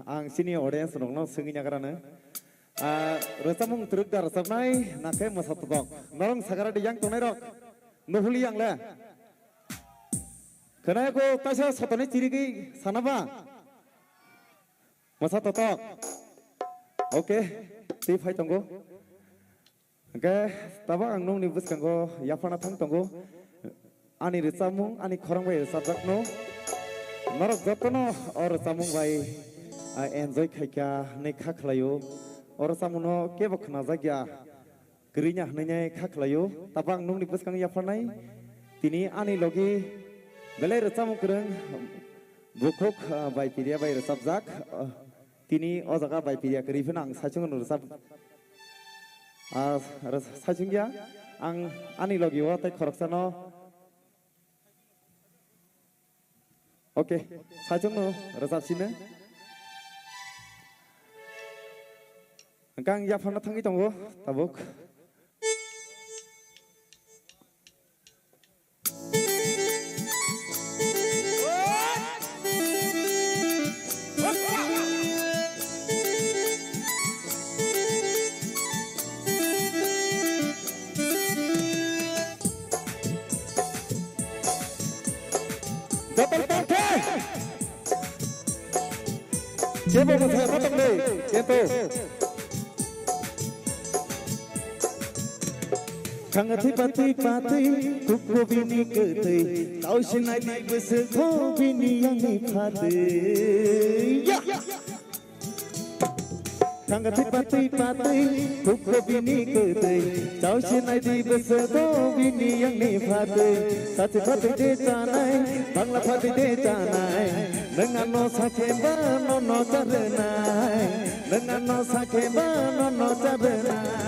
Ang chini audience rokno swngwi nagrano. Ah, rwchapmung twrwk da rwchapnai, nakhe mwsa totok. Norong sakara di yang tongnai rok. Nuhuli yang le. Khwnai ko taisa sotoni chirigwi sanaba. Mwsa totok. Oke, twi phai tongo. Hwnkhe tabuk ang nokni bwskango yapharna thang tongo. Ani rwchapmung, ani khorang bai rwchapjakno. Norok jotono o rwchapmung bai, ah, enjoy khaikha hinwi kha khlaio. O rwchapmungno kebo khnajakya kwrwini hwnwi kha khlaio. Tabuk ang nokni bwskango yapharnai. Tini ani logi belai rwchapmung kwrwng bukhuk, ah, bai Piriya bai rwchapjak. Ah, tini o jaga bai Piriya kwrwi phano ang saichung rwchap Ah, ras-, saichung ya, ang ani logi o tei khoroksano. Oke, saichung no rwchap sino. Hwnkhe ang yapharna thangwi tongo, tabuk. Double tangkhe. Jebo mwsaya ma tong le, jento. Khangatwi patwi patwi, kukbo bini kwtwi, tausinai di bwswk kho bini yangni phatwi. Ya! Khangatwi patwi patwi, kukbo bini kwtwi, tausinai di bwswk kho bini yangni phatwi. Sachi phatwi de chanai, bangla phatwi de chanai, nwng ano sakhe ba nono charwnai, nwng ano sakhe ba nono charwnai.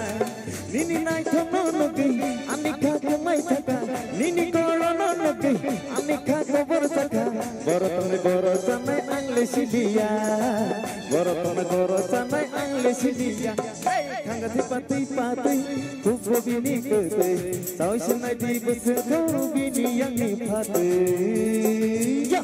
Nini naithokno nugwi ani kha kwmai thangkha, nini gorono nugwi ani kha kobor sakha. Borok tongnai borok chanai ang le siliya, borok tongnai borok chanai ang le siliya. Hey, khangatwi patwi patwi, kukbo bini kwtwi, tausinai di bwswk kho bini yangni phatwi. Ya!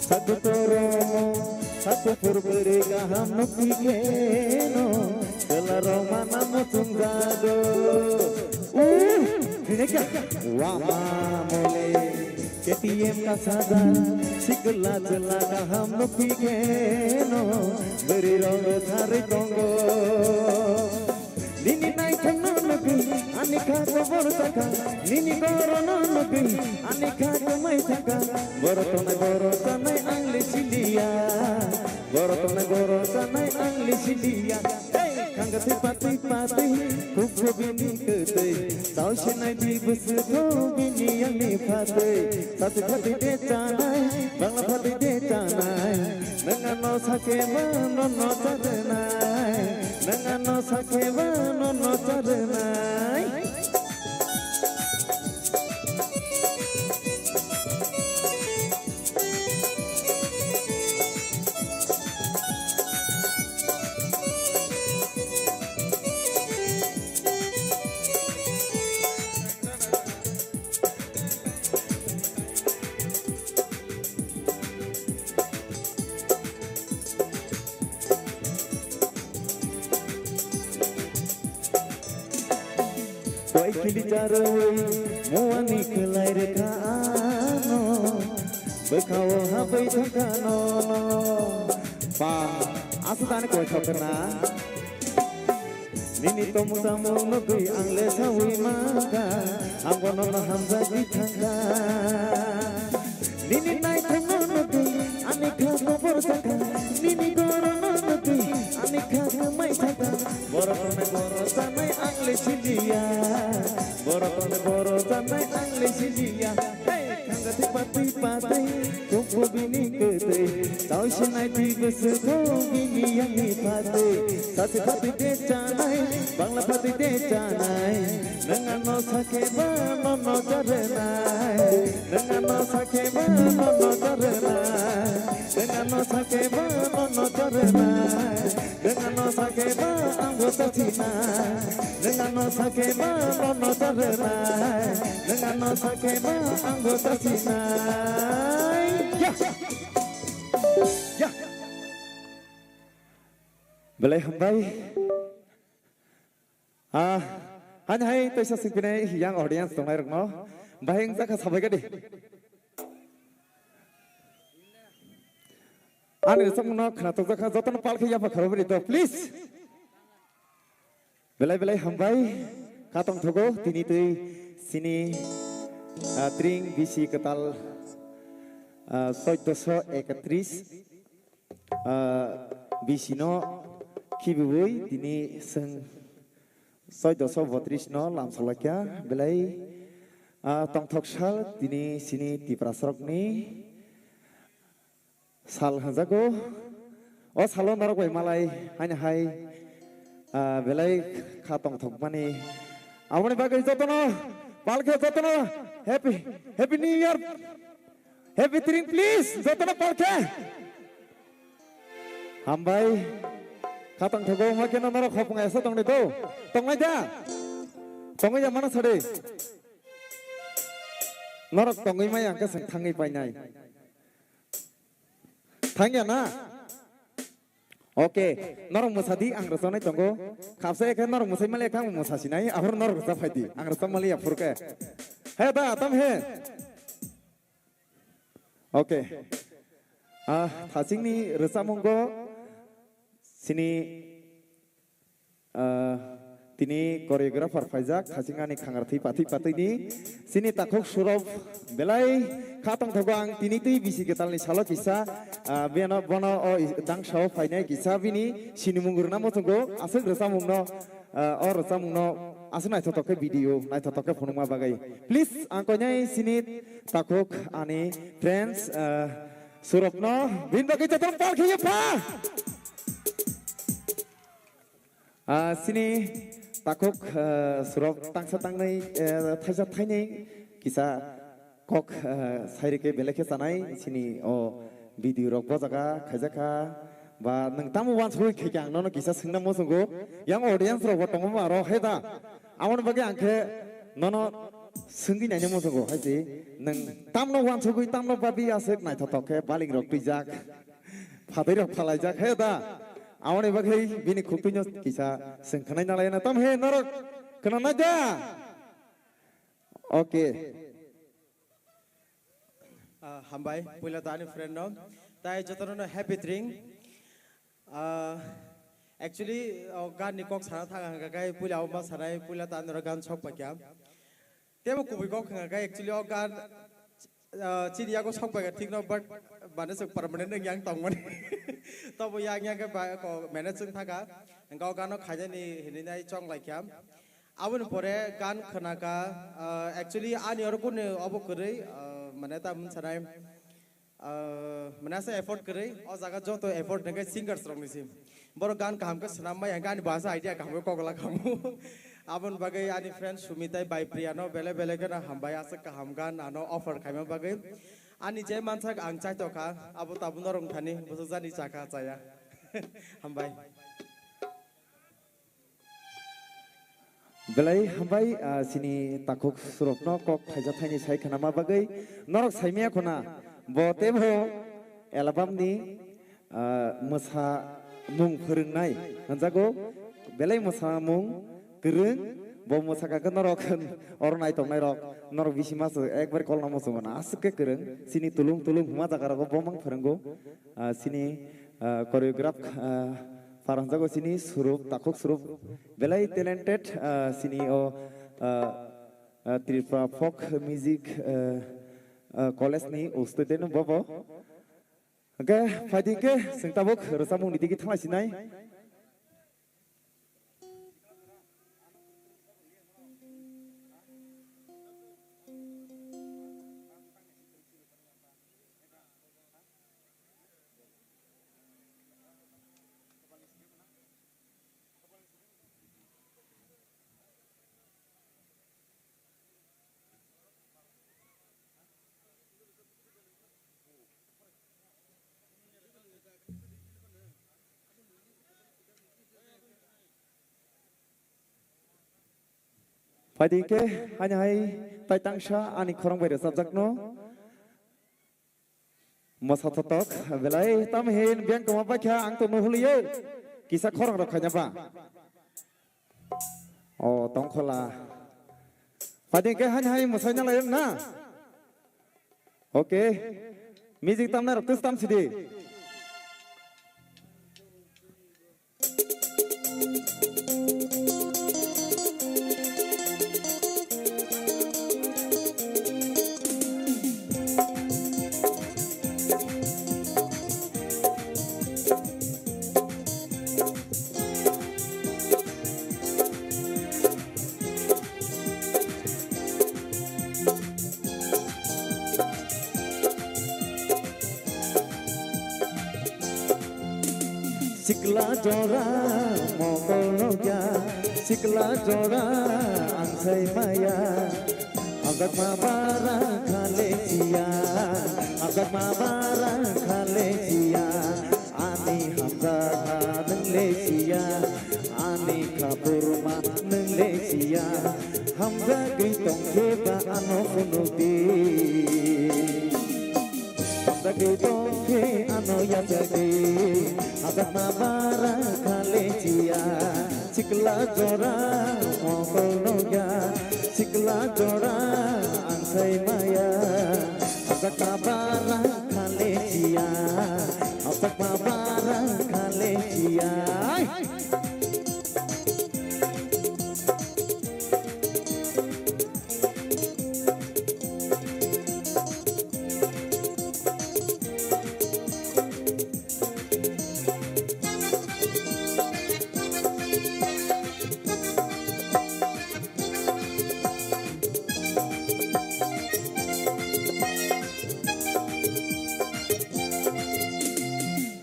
Saku koromo, saku purburi kaham nukhi keno, chwla rok mana muchung jago. Uh, hinekya, wama mole, K T M ka saja, sikla chwla kaham nukhi keno, bwrwi rok thari tongo. Nini naithokno nugwi ani kha kobor sakha, nini gorono nugwi ani kha kwmai sakha. Borok tongnai borok chanai ang le siliya, borok tongnai borok chanai ang le siliya. Hey, khangatwi patwi patwi, kukbo bini kwtwi, tausinai di bwswk kho bini yangni phatwi. Sachi phatwi de chanai, bangla phatwi de chanai. Nwng ano sakhe ba nono charwnai, nwng ano sakhe ba nono charwnai. Koi khili charwi muani kwlai rwkha ano, bwkhao habwi thangkha nono. Ba, aswk tani koi thokna. Nini tomung samung nugwi ang le sawi mankha, ang bono no hamjagwi thangkha. Nini naithokno nugwi ani kha kobor sakha, nini gorono nugwi ani kha kwmai sakha. Borok tongnai borok chanai ang le siliya, borok tongnai borok chanai ang le siliya. Hey, thangkha twi patwi patwi, kukbo bini kwtwi, tausinai di bwswk kho Yang ni phatwi, sasi phatwi de chanai, bangla phatwi de chanai. Nang ano sakhe ba nono charwnai. Nang ano sakhe ba nono charwnai. Nang ano sakhe ba nono charwnai. Nang ano sakhe ba angbo sachina. Nang ano sakhe ba nono charwnai. Nang ano sakhe ba angbo sachina. Ya. Ya. Belai hambai. Ah, hani hai toisa singpinai yang audience tongnai rokno. Bahai wngjakha sabai gadi. Ani rwchapmungno khwnathokjakha jotono palkhe yapha khorobani to, please. Belai belai hambai. Kha tongthogo tini twi sini, ah, tring bisi kwtal, ah, soiddosho ekatris. Ah, bisino khibiwi tini chwng soiddosho botris no lamsalaikha belai, ah, tongthok sal tini sini Tiprasarokni sal hwnjago. O salo norok bai malai haino hai, ah, belai kha tongthokmani. Aboni bagwi jotono palkhe jotono happy, happy new year. Happy tring, please. Jotono palkhe. Hambai. Kha tongthogo, ma keno norok hopung esa tongni do. Tongnai da? Tongwi ya mana sade. Norok tongwi maya hwnkhe chwng thangwi painai. Thangya na? Oke, norok mwsadi, ang rwchanai tongo. Khapsa ekhe norok mwsai male ekhe ang mwsa sinai, aphuru norok rwcha phaidi. Ang rwcha mali aphuru khe. He da, tam he. Oke. Ah, thachingni rwchamungo sini, ah, tini choreographer phaijak, thaching ani khangar thwi pathwi patwini sini takhuk surop belai kha tongthogo ang tini twi bisi kwtalni salo kisa, ah, beno bono o i-, dangsao phainai kisa bini sinimung rwna muchungo aswk rwchamungno, ah, o rwchamungno aswk naithotok khe video, naithotok khe phunukma bagwi. Please, ang koinai sini takhuk ani friends, ah, surokno bini bagwi jotono pal khaiwi pha. Ah, sini takhuk, ah, surok tangsa tangnai, eh, thaisa thainai kisa kok, ah, sairike belai khe chanai sini o video rok bo jaga khaijakha ba nwng tamo wansugwi khaikhe ang nono kisa swngna muchungo yang audience rok bo tongo ma ro he da aboni bagwi ang khe nono swngwi naina muchungo hai se nwng tamno wansugwi tamno babi aswk naithotok khe baling rok twijak. Phatwi rok phalaijak he da. Aboni bagwi bini khuktuino kisa swng khwnai nalaina tam he norok khwnanai da? Okay. Ah, hambai, puila ta ani friend no. Tai jotono no happy tring. Ah, actually, o gan ni kok sana thang hangka kai puila o ma sanai puila ta ani gan sok pakya. Tebo kubui kok hwnga khe actually o gan, ah, chini yago sok bai thik no, but mane chwng permanent wng yang tong mani. Tobo yang yang khe ba ko manage wng thaka. Hwnkhe o gano khainani hinwi nai chong lai kha. Aboni pore gan khwna kha, ah, actually ani oro kunu obo kwrwi, ah, mane ta mun sanai. Ah, mane asa effort kwrwi, o jaga joto effort hwnkhe singers rokni sim. Borok gan kaham khe swnam mai hwnkhe ani bo asa idea kaham khe kok la khamu. Aboni bagwi ani friend Sumi tai bai Priya no bele bele kheno hambai aswk kaham gan ano offer khaima bagwi. Ani je mansak ang chaitokha, abo tabuk norok thani bwsajani chakha chaya. Hambai. Belai hambai, ah, sini takhuk surokno kok thaisa thaini sai khnama bagwi. Norok saimaya khuna bo tebo album ni, ah, mwsa mung phwrwngnai hwnjago. Belai mwsa mung kwrwng, bo mwsa kha khe norok oro nai tongnai rok, norok bisi mas ekbar kolna muchungo na aswk khe kwrwng. Sini tulung tulung huma jaga rogo bo mang phwrwngo. Ah, sini, ah, choreograph, ah, pharangjago sini Surup, Takhuk Surup. Belai talented, ah, sini o, ah, ah, Tripura Folk Music, ah, ah, College ni o student bobo. Hwnkhe phaidi khe chwng tabuk rwchapmung ni digi thanglai sinai. Phaidi khe, haini hai tai tangsa ani khorang bai rwchapjakno. Mosa thotok, belai tam hin biyang kwma paikha ang to nuhuliyo. Kisa khorang rok khaina ba. O, tongkhola. Phaidi khe, haini hai mosaina lai na. Okay. Music tamnai rok tus tam sidi. Sikla jora mokol nokya, sikla jora ang sai maya. Hamjakma barang khale siya, hamjakma barang khale siya. Ani hamjakma nwng le siya, ani khaburma nwng le siya. Hamjagwi tongkhe ba ano phunukdi. Hamjagwi tongkhe ano yachagwi, hamjakma barang khale siya. Sikla jora mokol nokya, sikla jora ang sai maya. Hamjakma barang khale siya, hamjakma barang khale siya.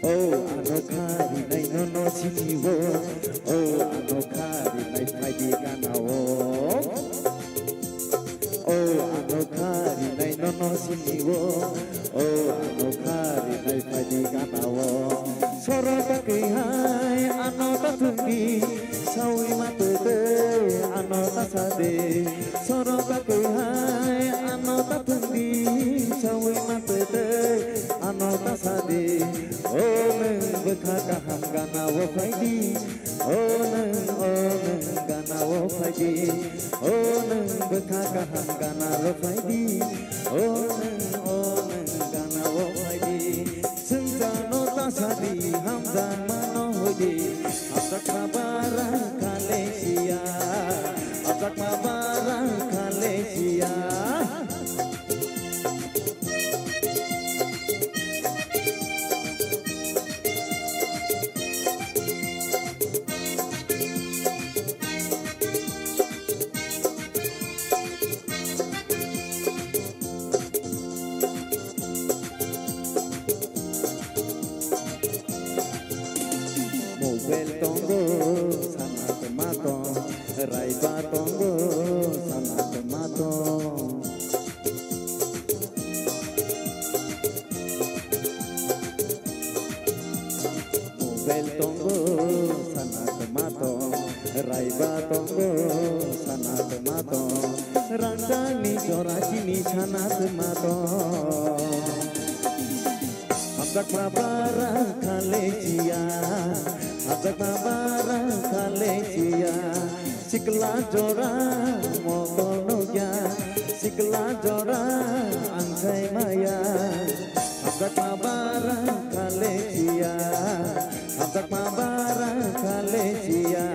O ano khari nai no no sini o, o ano khari nai phaidi gana o. O ano khari nai no no sini o, o ano khari nai phaidi gana o. Soro ta kwi hai ano ta thwngdi, sawi ma twi twi ano ta sadi. Soro ta kwi hai ano ta thwngdi, sawi ma twi twi ano ta sadi. O nwng bwkha kaham gana o phaidi. O nwng, o nwng gana o phaidi. O nwng bwkha kaham gana o phaidi. O nwng, o nwng gana o phaidi. Sengsa no ta sadi, hamjakma no hoidi. Hamjakma barang khale siya, hamjakma barang khale siya. Mobile tongo, sana kwma tong, raiba tongo, sana kwma tong. Mobile tongo, sana kwma tong, raiba tongo, sana kwma tong, rangchakni jora chini sana kwma tong. Hamjakma barang khale siya, hamjakma barang khale siya. Sikla jora mokol nokya, sikla jora ang sai maya. Hamjakma barang khale siya, hamjakma barang khale siya.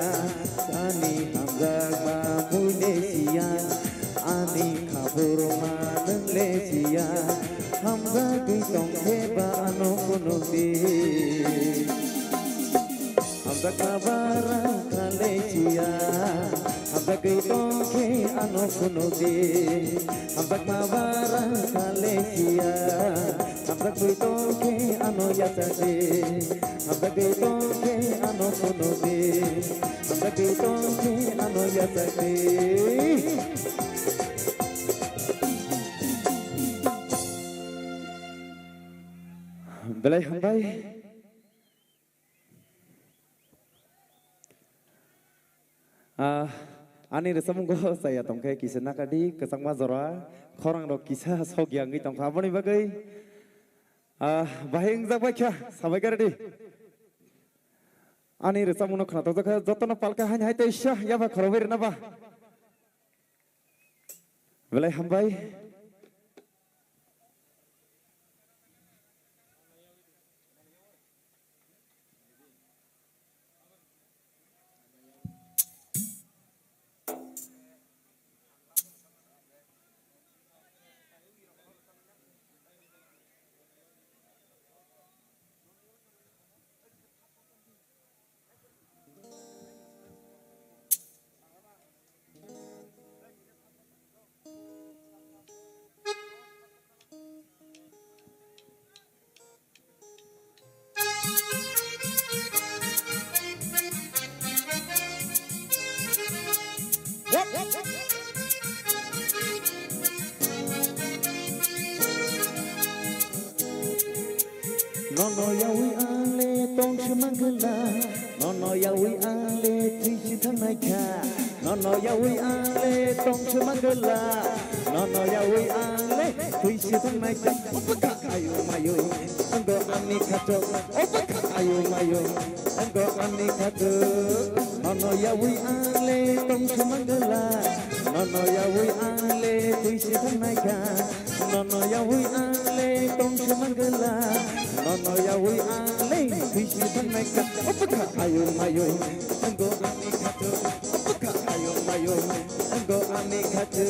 Ani hamjakma buine siya, ani khaburma nwngle siya. Hamjagwi tongkhe ba ano phunukdi. Hamjakma barang khale siya, hamjagwi tongkhe ano phunukdi. Hamjakma barang khale siya, hamjagwi tongkhe ano yachakdi. Hamjagwi tongkhe ano phunukdi, hamjagwi tongkhe ano yachakdi. Belai hambai. Ah, Ani rwchapmung go chaya tongkhe kisa nakadi kwchangma jora khorang rok kisa sokya wngwi tongkha aboni bagwi, ah, bahai wngjak bai kha sabai kardi. Ani rwchapmung no khwna tokjak kha jotono palka haini hai tei sha yapha khorokbai rwna ba. Belai hambai. Nono yawi ang le tong se manglai, nono yawi ang le thwi se thangnai kha. Nono yawi ang le tong se manglai, nono yawi ang le thwi se thangnai kha. Opa kha ayo mayo, ang do ani khato. Opa kha ayo mayo, ang do ani khato. Nono yawi ang le tong se manglai, nono yawi ang le thwi se thangnai kha. Nono yawi ang le tong se manglai, nono yawi ang le thwi se thangnai kha. Opa kha ayo mayo, ang do ani khato. Opa kha ayo mayo, ang do ani khato.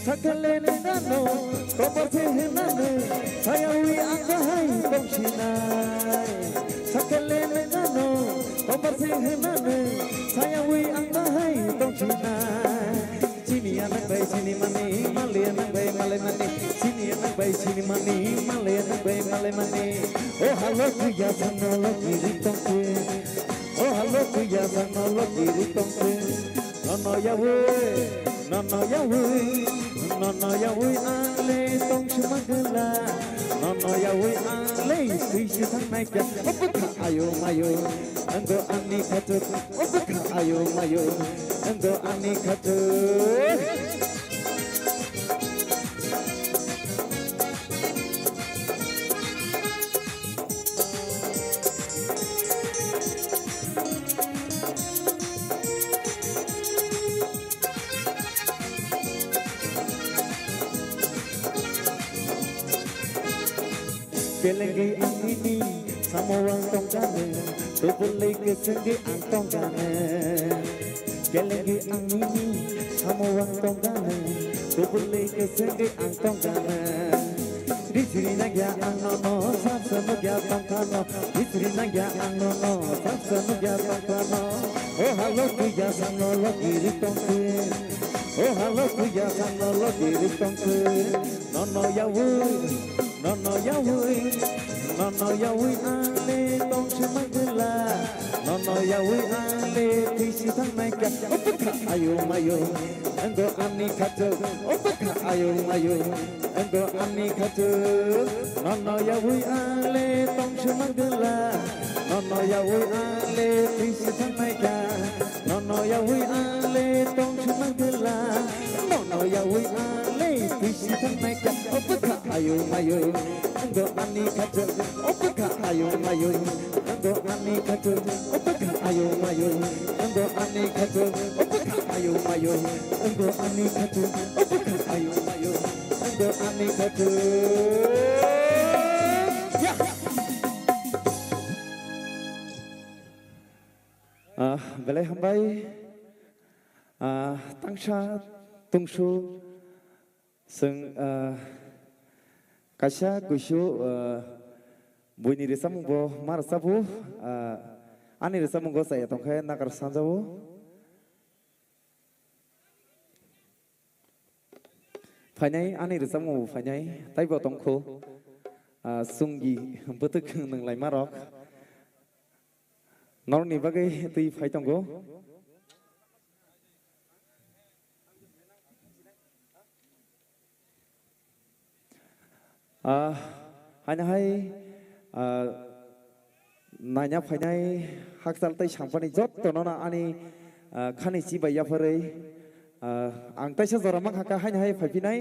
Sakale nengano, komor se henane, sayawi ang bahai tongsinai. Sakale nengano, komor se henane, sayawi ang bahai tongsinai. Sini anak bai sini mani, mali anak bai mali mani. Sini anak bai sini mani, mali anak bai mali mani. O halo kuya sangno lo kiri tongke. O halo kuya sangno lo kiri tongke. Nono yawi, nono yawi, nono yawi ang le tong se manglai. Nono yawi ang le thwi se thangnai kha. Opa kha ayo mayo, ang do ani khato. Opa kha ayo mayo, ang do ani khato. Belengwi ang nini samung tongkha ne, kubulwi kwchwngwi ang tongkha ne. Belengwi ang nini samung tongkha ne, kubulwi kwchwngwi ang tongkha ne. Risri nangya ang nono, saksa nukya tongkha no. Risri nangya ang nono, saksa nukya tongkha no. O halo kuya sangno lo kiri tongkhe. O halo kuya sangno lo kiri tongkhe. Nono yawi, nono yawi, nono yawi ang le tong se manglai. Nono yawi ang le thwi se thangnai kha. Opa kha ayo mayo, ang do ani khato. Opa kha ayo mayo, ang do ani khato. Nono yawi ang le tong se manglai. Nono yawi ang le thwi se thangnai kha. Nono yawi ang le tong se manglai. Nono yawi ang le thwi se thangnai kha. Opa kha ayo mayo, ang do ani khato. Opa kha ayo mayo, ang do ani khato. Opa kha ayo mayo, ang do ani khato. Opa kha ayo mayo, ang do ani khato. Opa kha ayo mayo, ang do ani khato. Ya. Ah, belai hambai. Ah, tangsa tungsu. Chwng, ah, kaisa kuisu, ah, Buini rwchapmung bo ma rwchabu, ah, ani rwchapmungo chaya tongkhe nakar sanjao. Phainai ani rwchapmung bo phainai, taibo tongkhu, ah, chwngni bwtwk nwnglaimarok. Norokni bagwi twi phai tongo. Ah, haino hai, ah, naina phainai hakchal tei sangpani jottono no ani, ah, khani chibai yapharwi, ah, ang teisa jora mankha kha haino hai phaiphinai.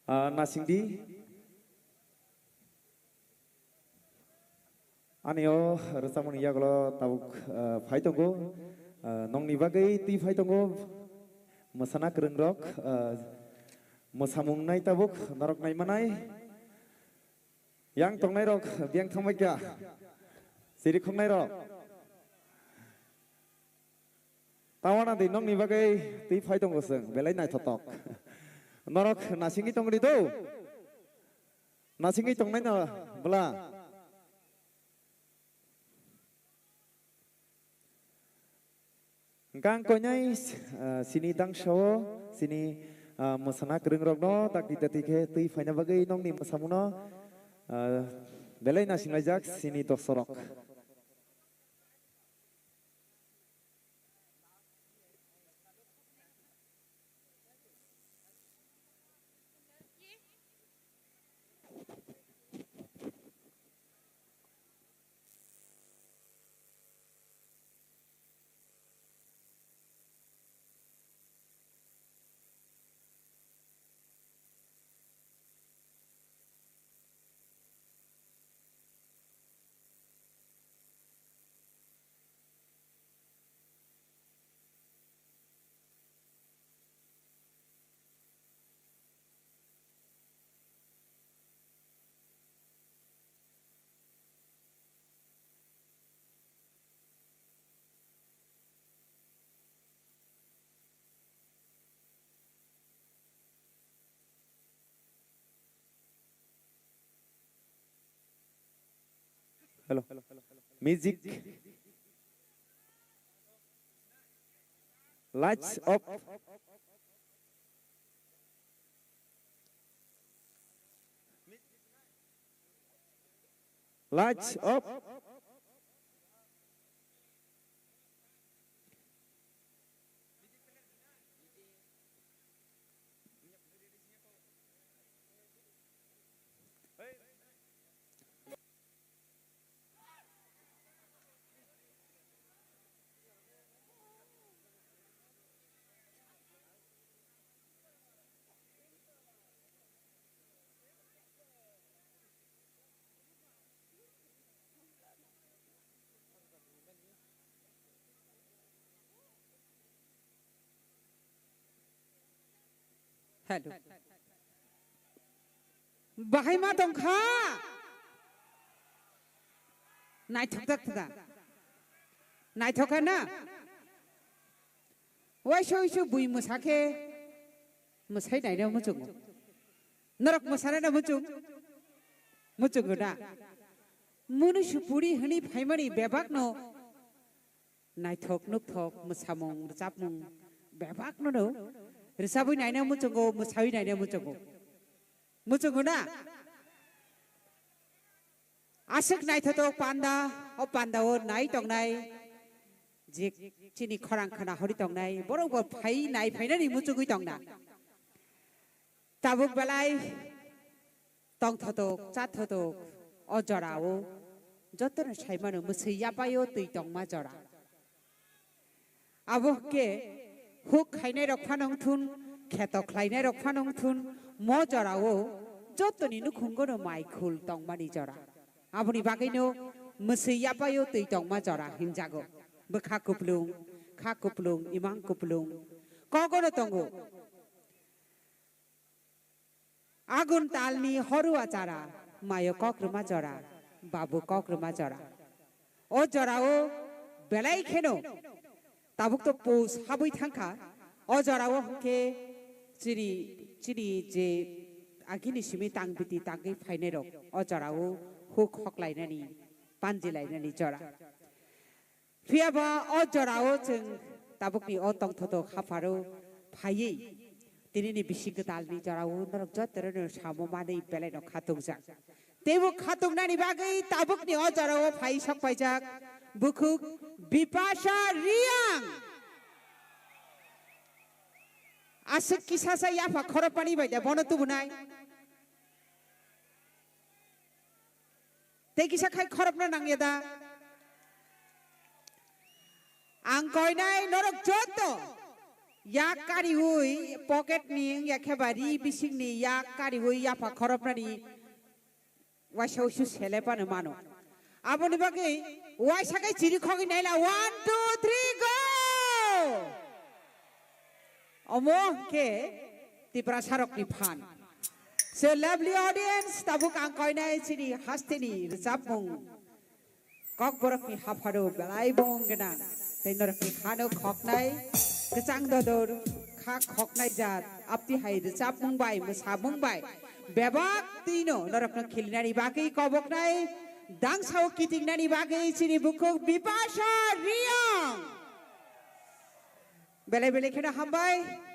Ah, nasingdi. Ani o rwchapmungni yagulo tabuk, ah, phai tongo. Ah, nongni bagwi twi phai tongo. Mwsana kwrwngrok, ah, mwsamung nai tabuk norok naimanai. Yang tongnairok biyang thangbai kha. Siri khoknairok. Tawana di nongni bagwi twi phai tongo chwng, belai naithotok. Norok nasingwi tongdi do. Nasingwi tongnai no bwla. Hwnkhe ang koinai, ah, chini tangsao, chini, ah, mwsana kwrwngrokno dakti dakti khe twi phaina bagwi nongni mwsamungno, ah, belai nasinglajak chini dosorok. Hello. Music. Lights off. Lights off. Hello. Bahai ma tongkha? Naithok tak ta? Naithok kha na? Waisa waisa bui mwsa khe mwsai naina muchungo. Norok mwsarana muchung? Muchungo da? Munu supuri hwnwi phaimani bebakno naithok nukthok mwsamung rwchapmung bebakno no rwchabwi naina muchungo, mwsawi naina muchungo. Muchungo na? Aswk naithotok panda, o pandao nai tongnai, je chini khorang khna hori tongnai, borok bo phai nai phainani muchungwi tongna. Tabuk belai tongthotok, chathotok, o jorao jotono saimano mwswi yapaio twi tongma jora. Abo hwnkhe huk khainai rok phano wngthun, kheto khlainai rok phano wngthun, mo jorao jotoni nukhungo no mai khul tongmani jora. Aboni bagwino mwswi yapaio twi tongma jora hinjago. Bwkha kuplung, kha kuplung, imang kuplung, kogono tongo. Agun talni horua chara, mayo kok rwma jora, babu kok rwma jora. O jorao belai kheno tabuk to pus habwi thangkha. O jorao hwnkhe chini, chini je agini simi tang biti tangwi phainai rok o jorao huk hoklainani, panjilainani jora. Phiyaba o jorao chwng tabukni o tongthotok hapharo phaiwi tinini bisi kwtalni jorao norok jotono samo manwi belaino khatokjak. Teibo khatoknani bagwi tabukni o jorao phai sok paijak bukhuk Bipasha Reang. Aswk kisa sa yapha khorokmani bai da bono tubunai. Tei kisa khai khorokno nangya da? Ang koinai norok joto yak kariui pocket ni wngya khe ba ri bising ni yak kariui yapha khoroknani waisa usu sele pano mano. Aboni bagwi waisa khe chiri khogwi naila, one, two, three, go! Omo hwnkhe Tiprasarokni phan. So lovely audience, tabuk ang koinai chini hasteni rwchapmung Kokborokni hapharo belai bongong gwnang, tei norokni khano khoknai kwchang dodor, kha khoknai jat, apti hai rwchapmung bai, mwsamung bai, bebak twino norokno khilinani bagwi koboknai, dangsao kitingnani bagwi chini bukhuk Bipasha Reang. Belai belai kheno hambai.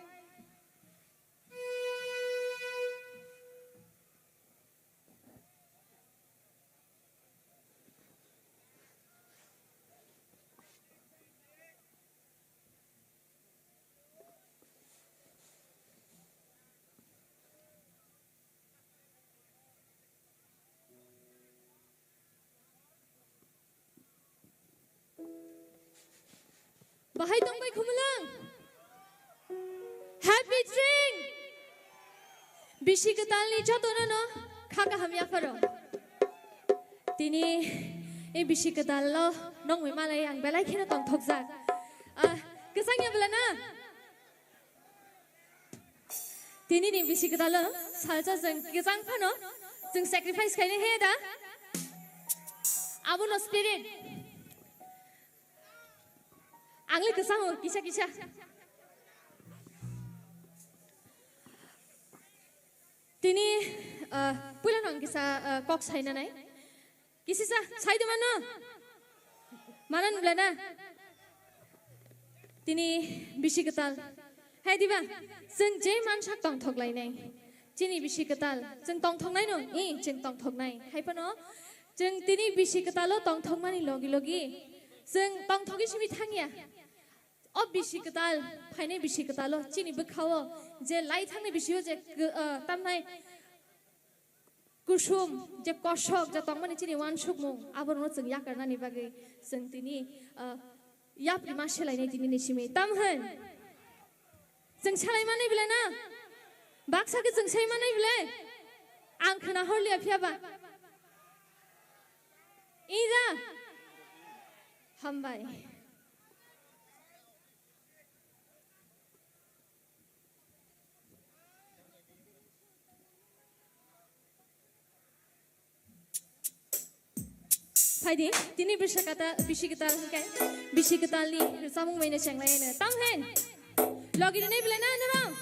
Bahai tongbai khumulwng. Happy Jing. Bisi kwtalni jotono no kha kaham yapharo. Tini e bisi kwtal lo nongwi malai ang belai kheno tongthokjak. Ah, kwchang ya bwla na? Tini ni bisi kwtal o salsa jeng kwchang phano jeng sacrifice khaina he da. Abono spirit. Ang le kwchang o kisa kisa. Tini, ah, puila no ang kisa, ah, kok saina nai. Kisisa, sai de mano? Manan bwle na? Tini bisi kwtal. Hai diba, chwng je mansak tongthok lainai. Chini bisi kwtal, chwng tongthok nai no? I, chwng tongthok nai. Hai phano, chwng tini bisi kwtal o tongthok mani logi logi, chwng tongthok i simi thangya. O bisi kwtal, phainai bisi kwtal o, chini bwkha o, je lai thangnai bisi o je, ah, tamnai, kusum, je kosok, je tongmani chini uansukmung, aborokno chwng yakarnani bagwi chwng tini, ah, yapri ma selainai tini ni simi. Tam hwn? Chwng selai manai bwle na? Baksa khe chwng sai manai bwle? Ang khna horliya phiya ba. Ida? Hambai. Phaidi, tini bisi kwtal, bisi kwtal hwnkhe, bisi kwtalni rwchapmung bai no chenglai no. Tam hwn? Logi rwnai bwle na norok?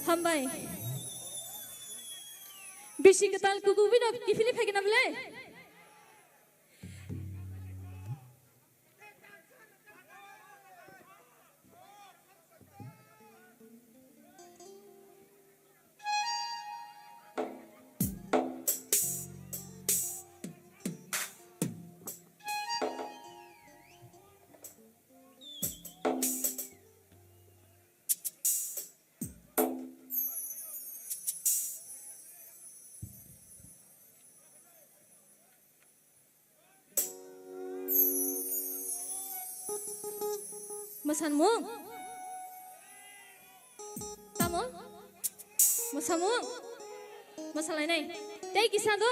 Hambai. Bisi kwtal kuku bino kiphilwi phaikhe na bwle? Mwsamung? Tamo? Mwsamung? Mwsalainai. Tei kisa do?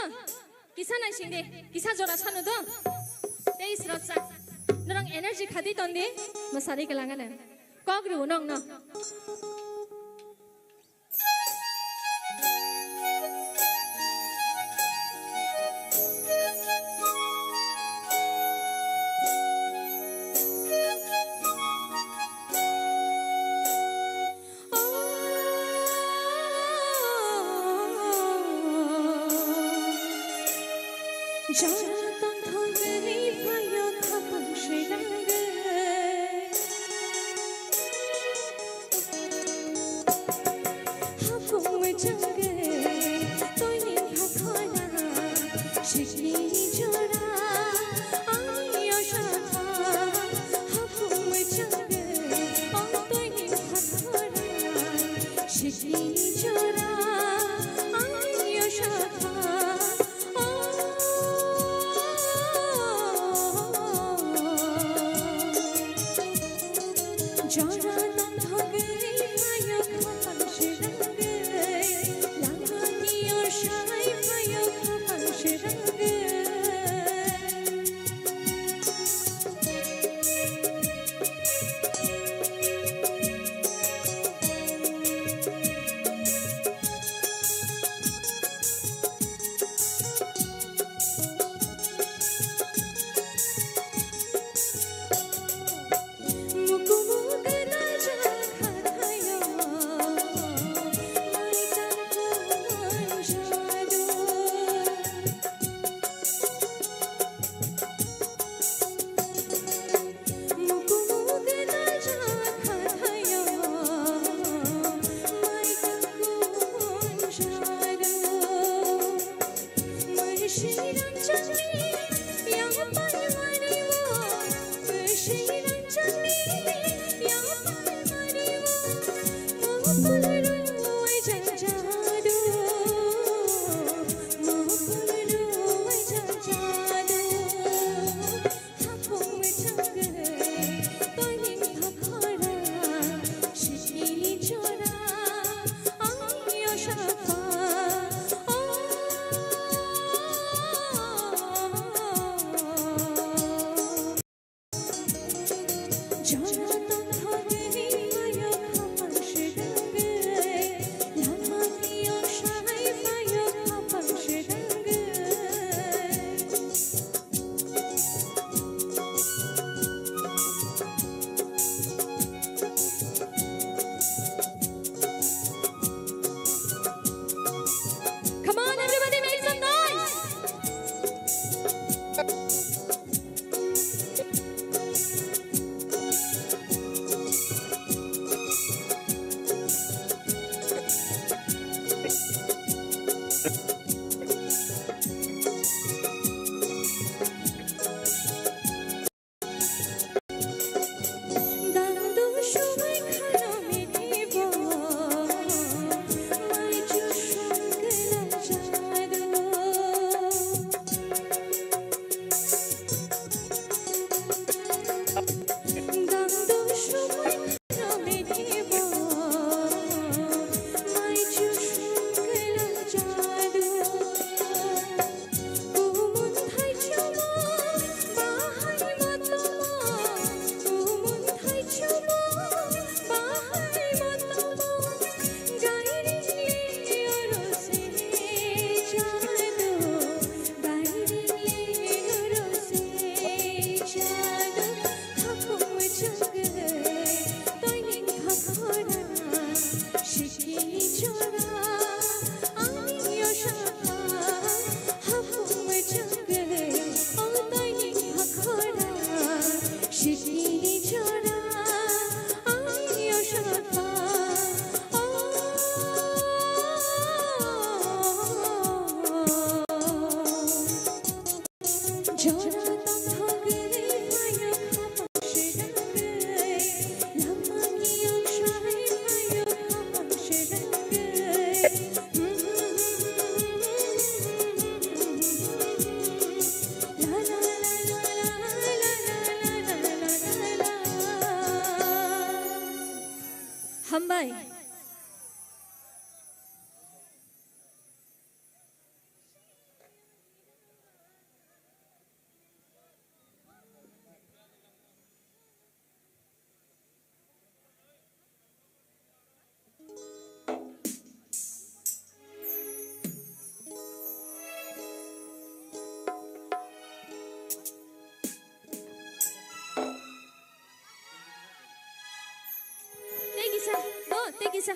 Kisa naising di. Kisa jora sanu do? Tei srotsa. Norok energy khadi tondi. Mwsari kwlangano. Kok rw nong no. Jara tongthogwi phaio khapang sirangwi. Hapung mwchangwi toini hakhora sikni jora ani osha. Hapung mwchangwi o toini hakhora sikni jora ani osha. Hambai. Thank you, sir. No, thank you, sir.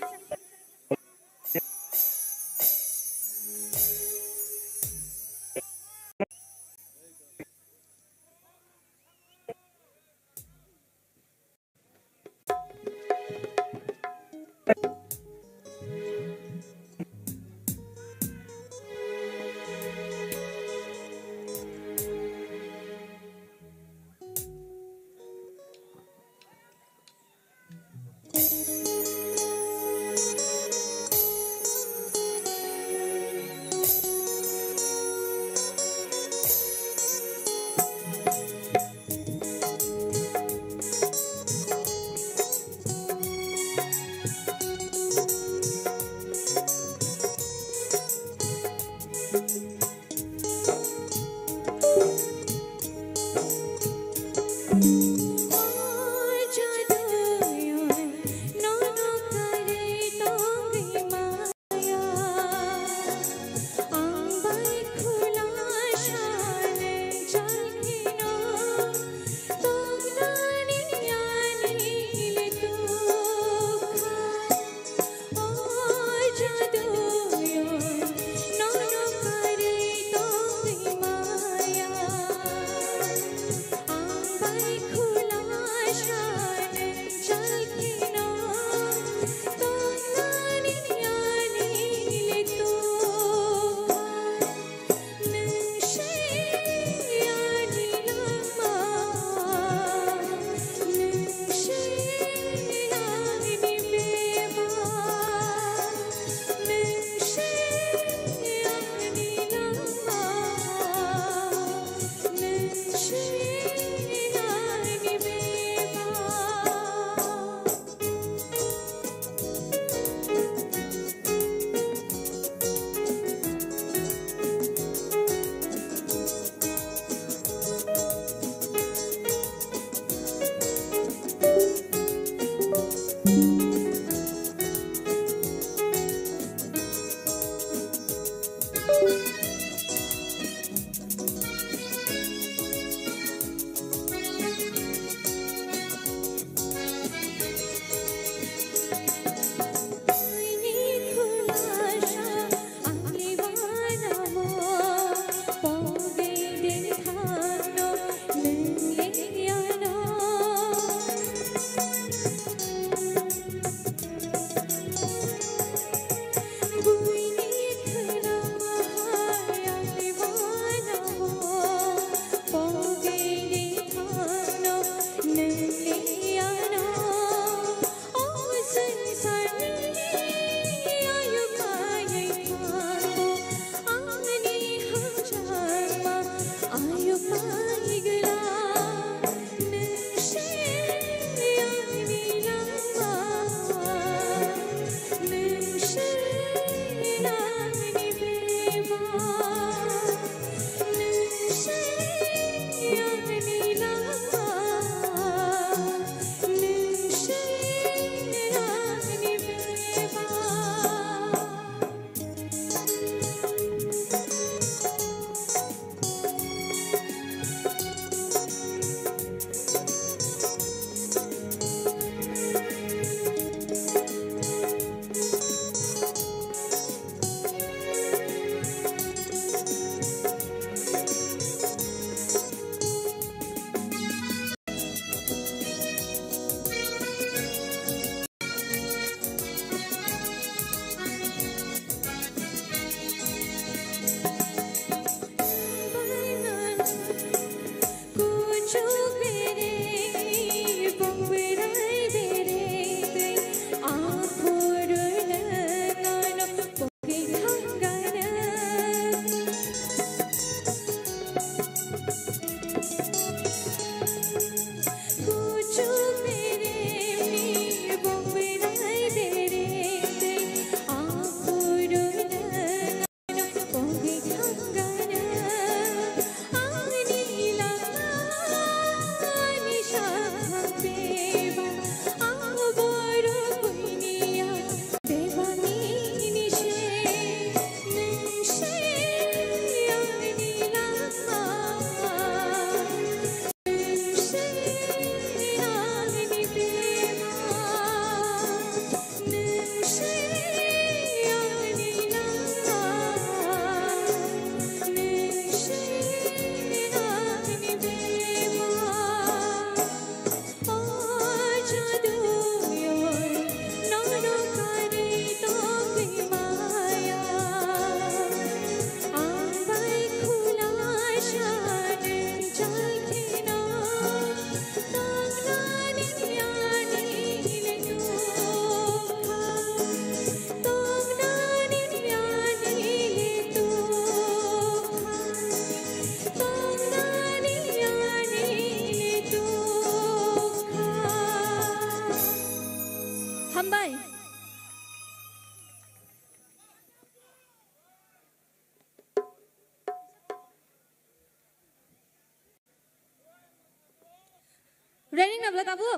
Ready na bwle tabu?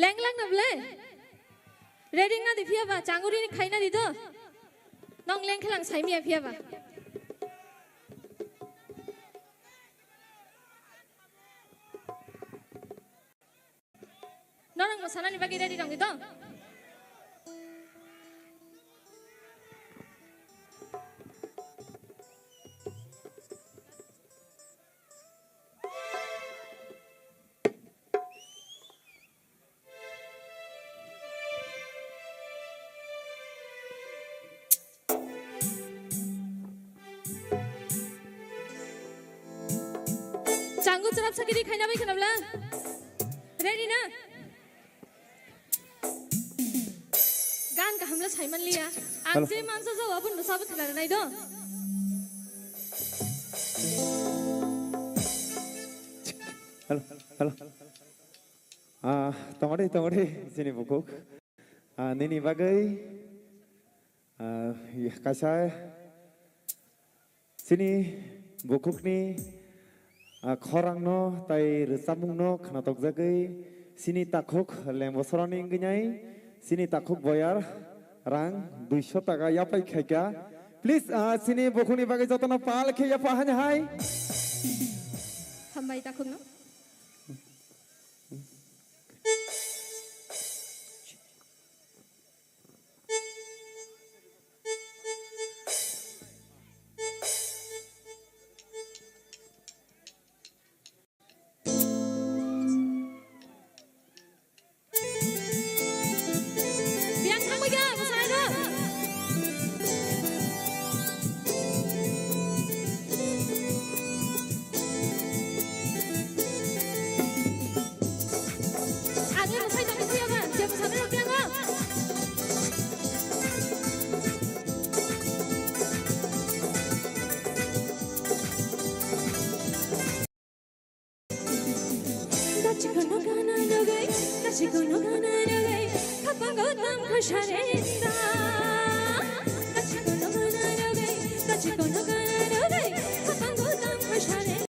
Leng lang na bwle? Ready na di phiya ba? Changuri ni khaina di do. Nong leng khelang saimiya phiya ba? Norok mosanani bagwi ready tong di do. Changu chwrap sakiri khaina bai khwnabla. Ready na? Gan kaham le saiman liya. Ang Hello. Je mansa jao abun no sabut khna nai do. Hello, hello. Ah, tongodi, tongodi, sini bukuk. Ah, nini bagwi, ah, ya, kaisa Chini bukhukni, ah, khorangno tai rwchapmungno khwnatokjagwi chini takhuk Leng Bosoroni wngwi nai chini takhuk boyar rang duiso taka yapai khaikha. Please, ah, chini bukhukni bagwi jotono pal khe yapha haino hai. Hambai takhukno. Biyang thangbai kha, mwsai rw. Ang le mwsai tongwi thwiya ba, je mwsai rw biyang o. Dachi kono gana nugui, dachi kono gana nugui, kapango tam khasarenda. Dachi kono gana nugui, dachi kono gana nugui, kapango tam khasarenda.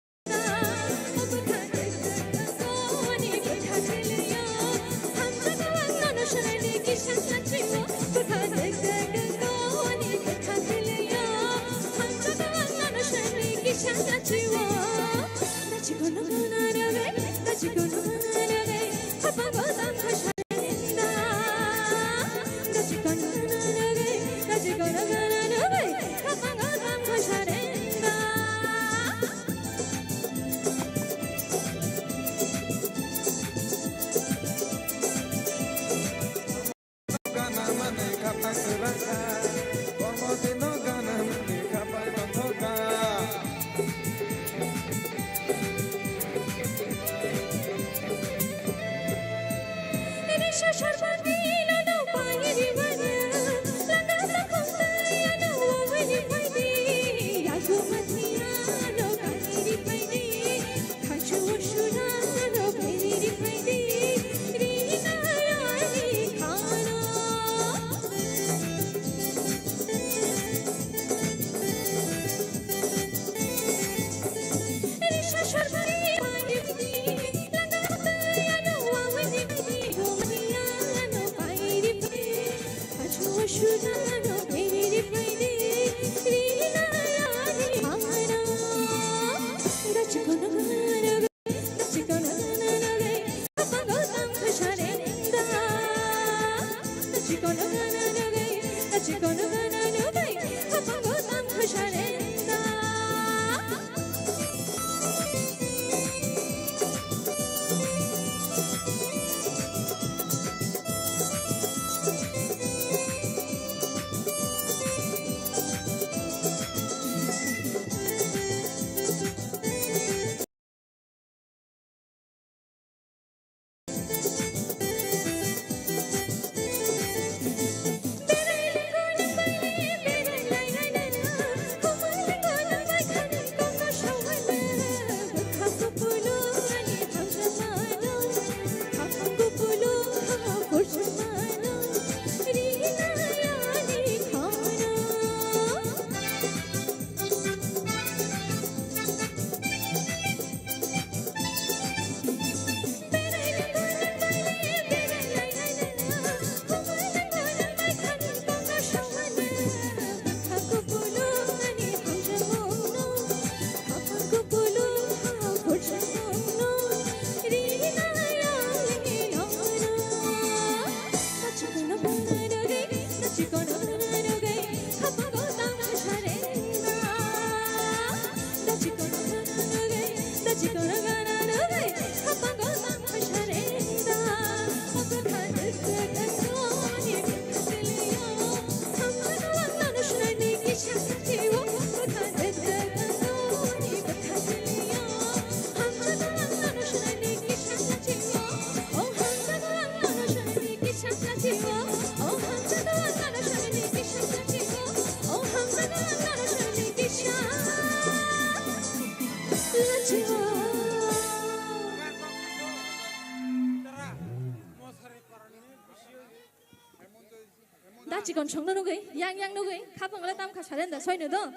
Chikon songno nugwi, yang yang nugwi, khapang le tam kha saren da soino do.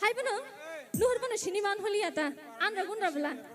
Hai bono, nuhur bono sini man holi ata, anra gunra bela.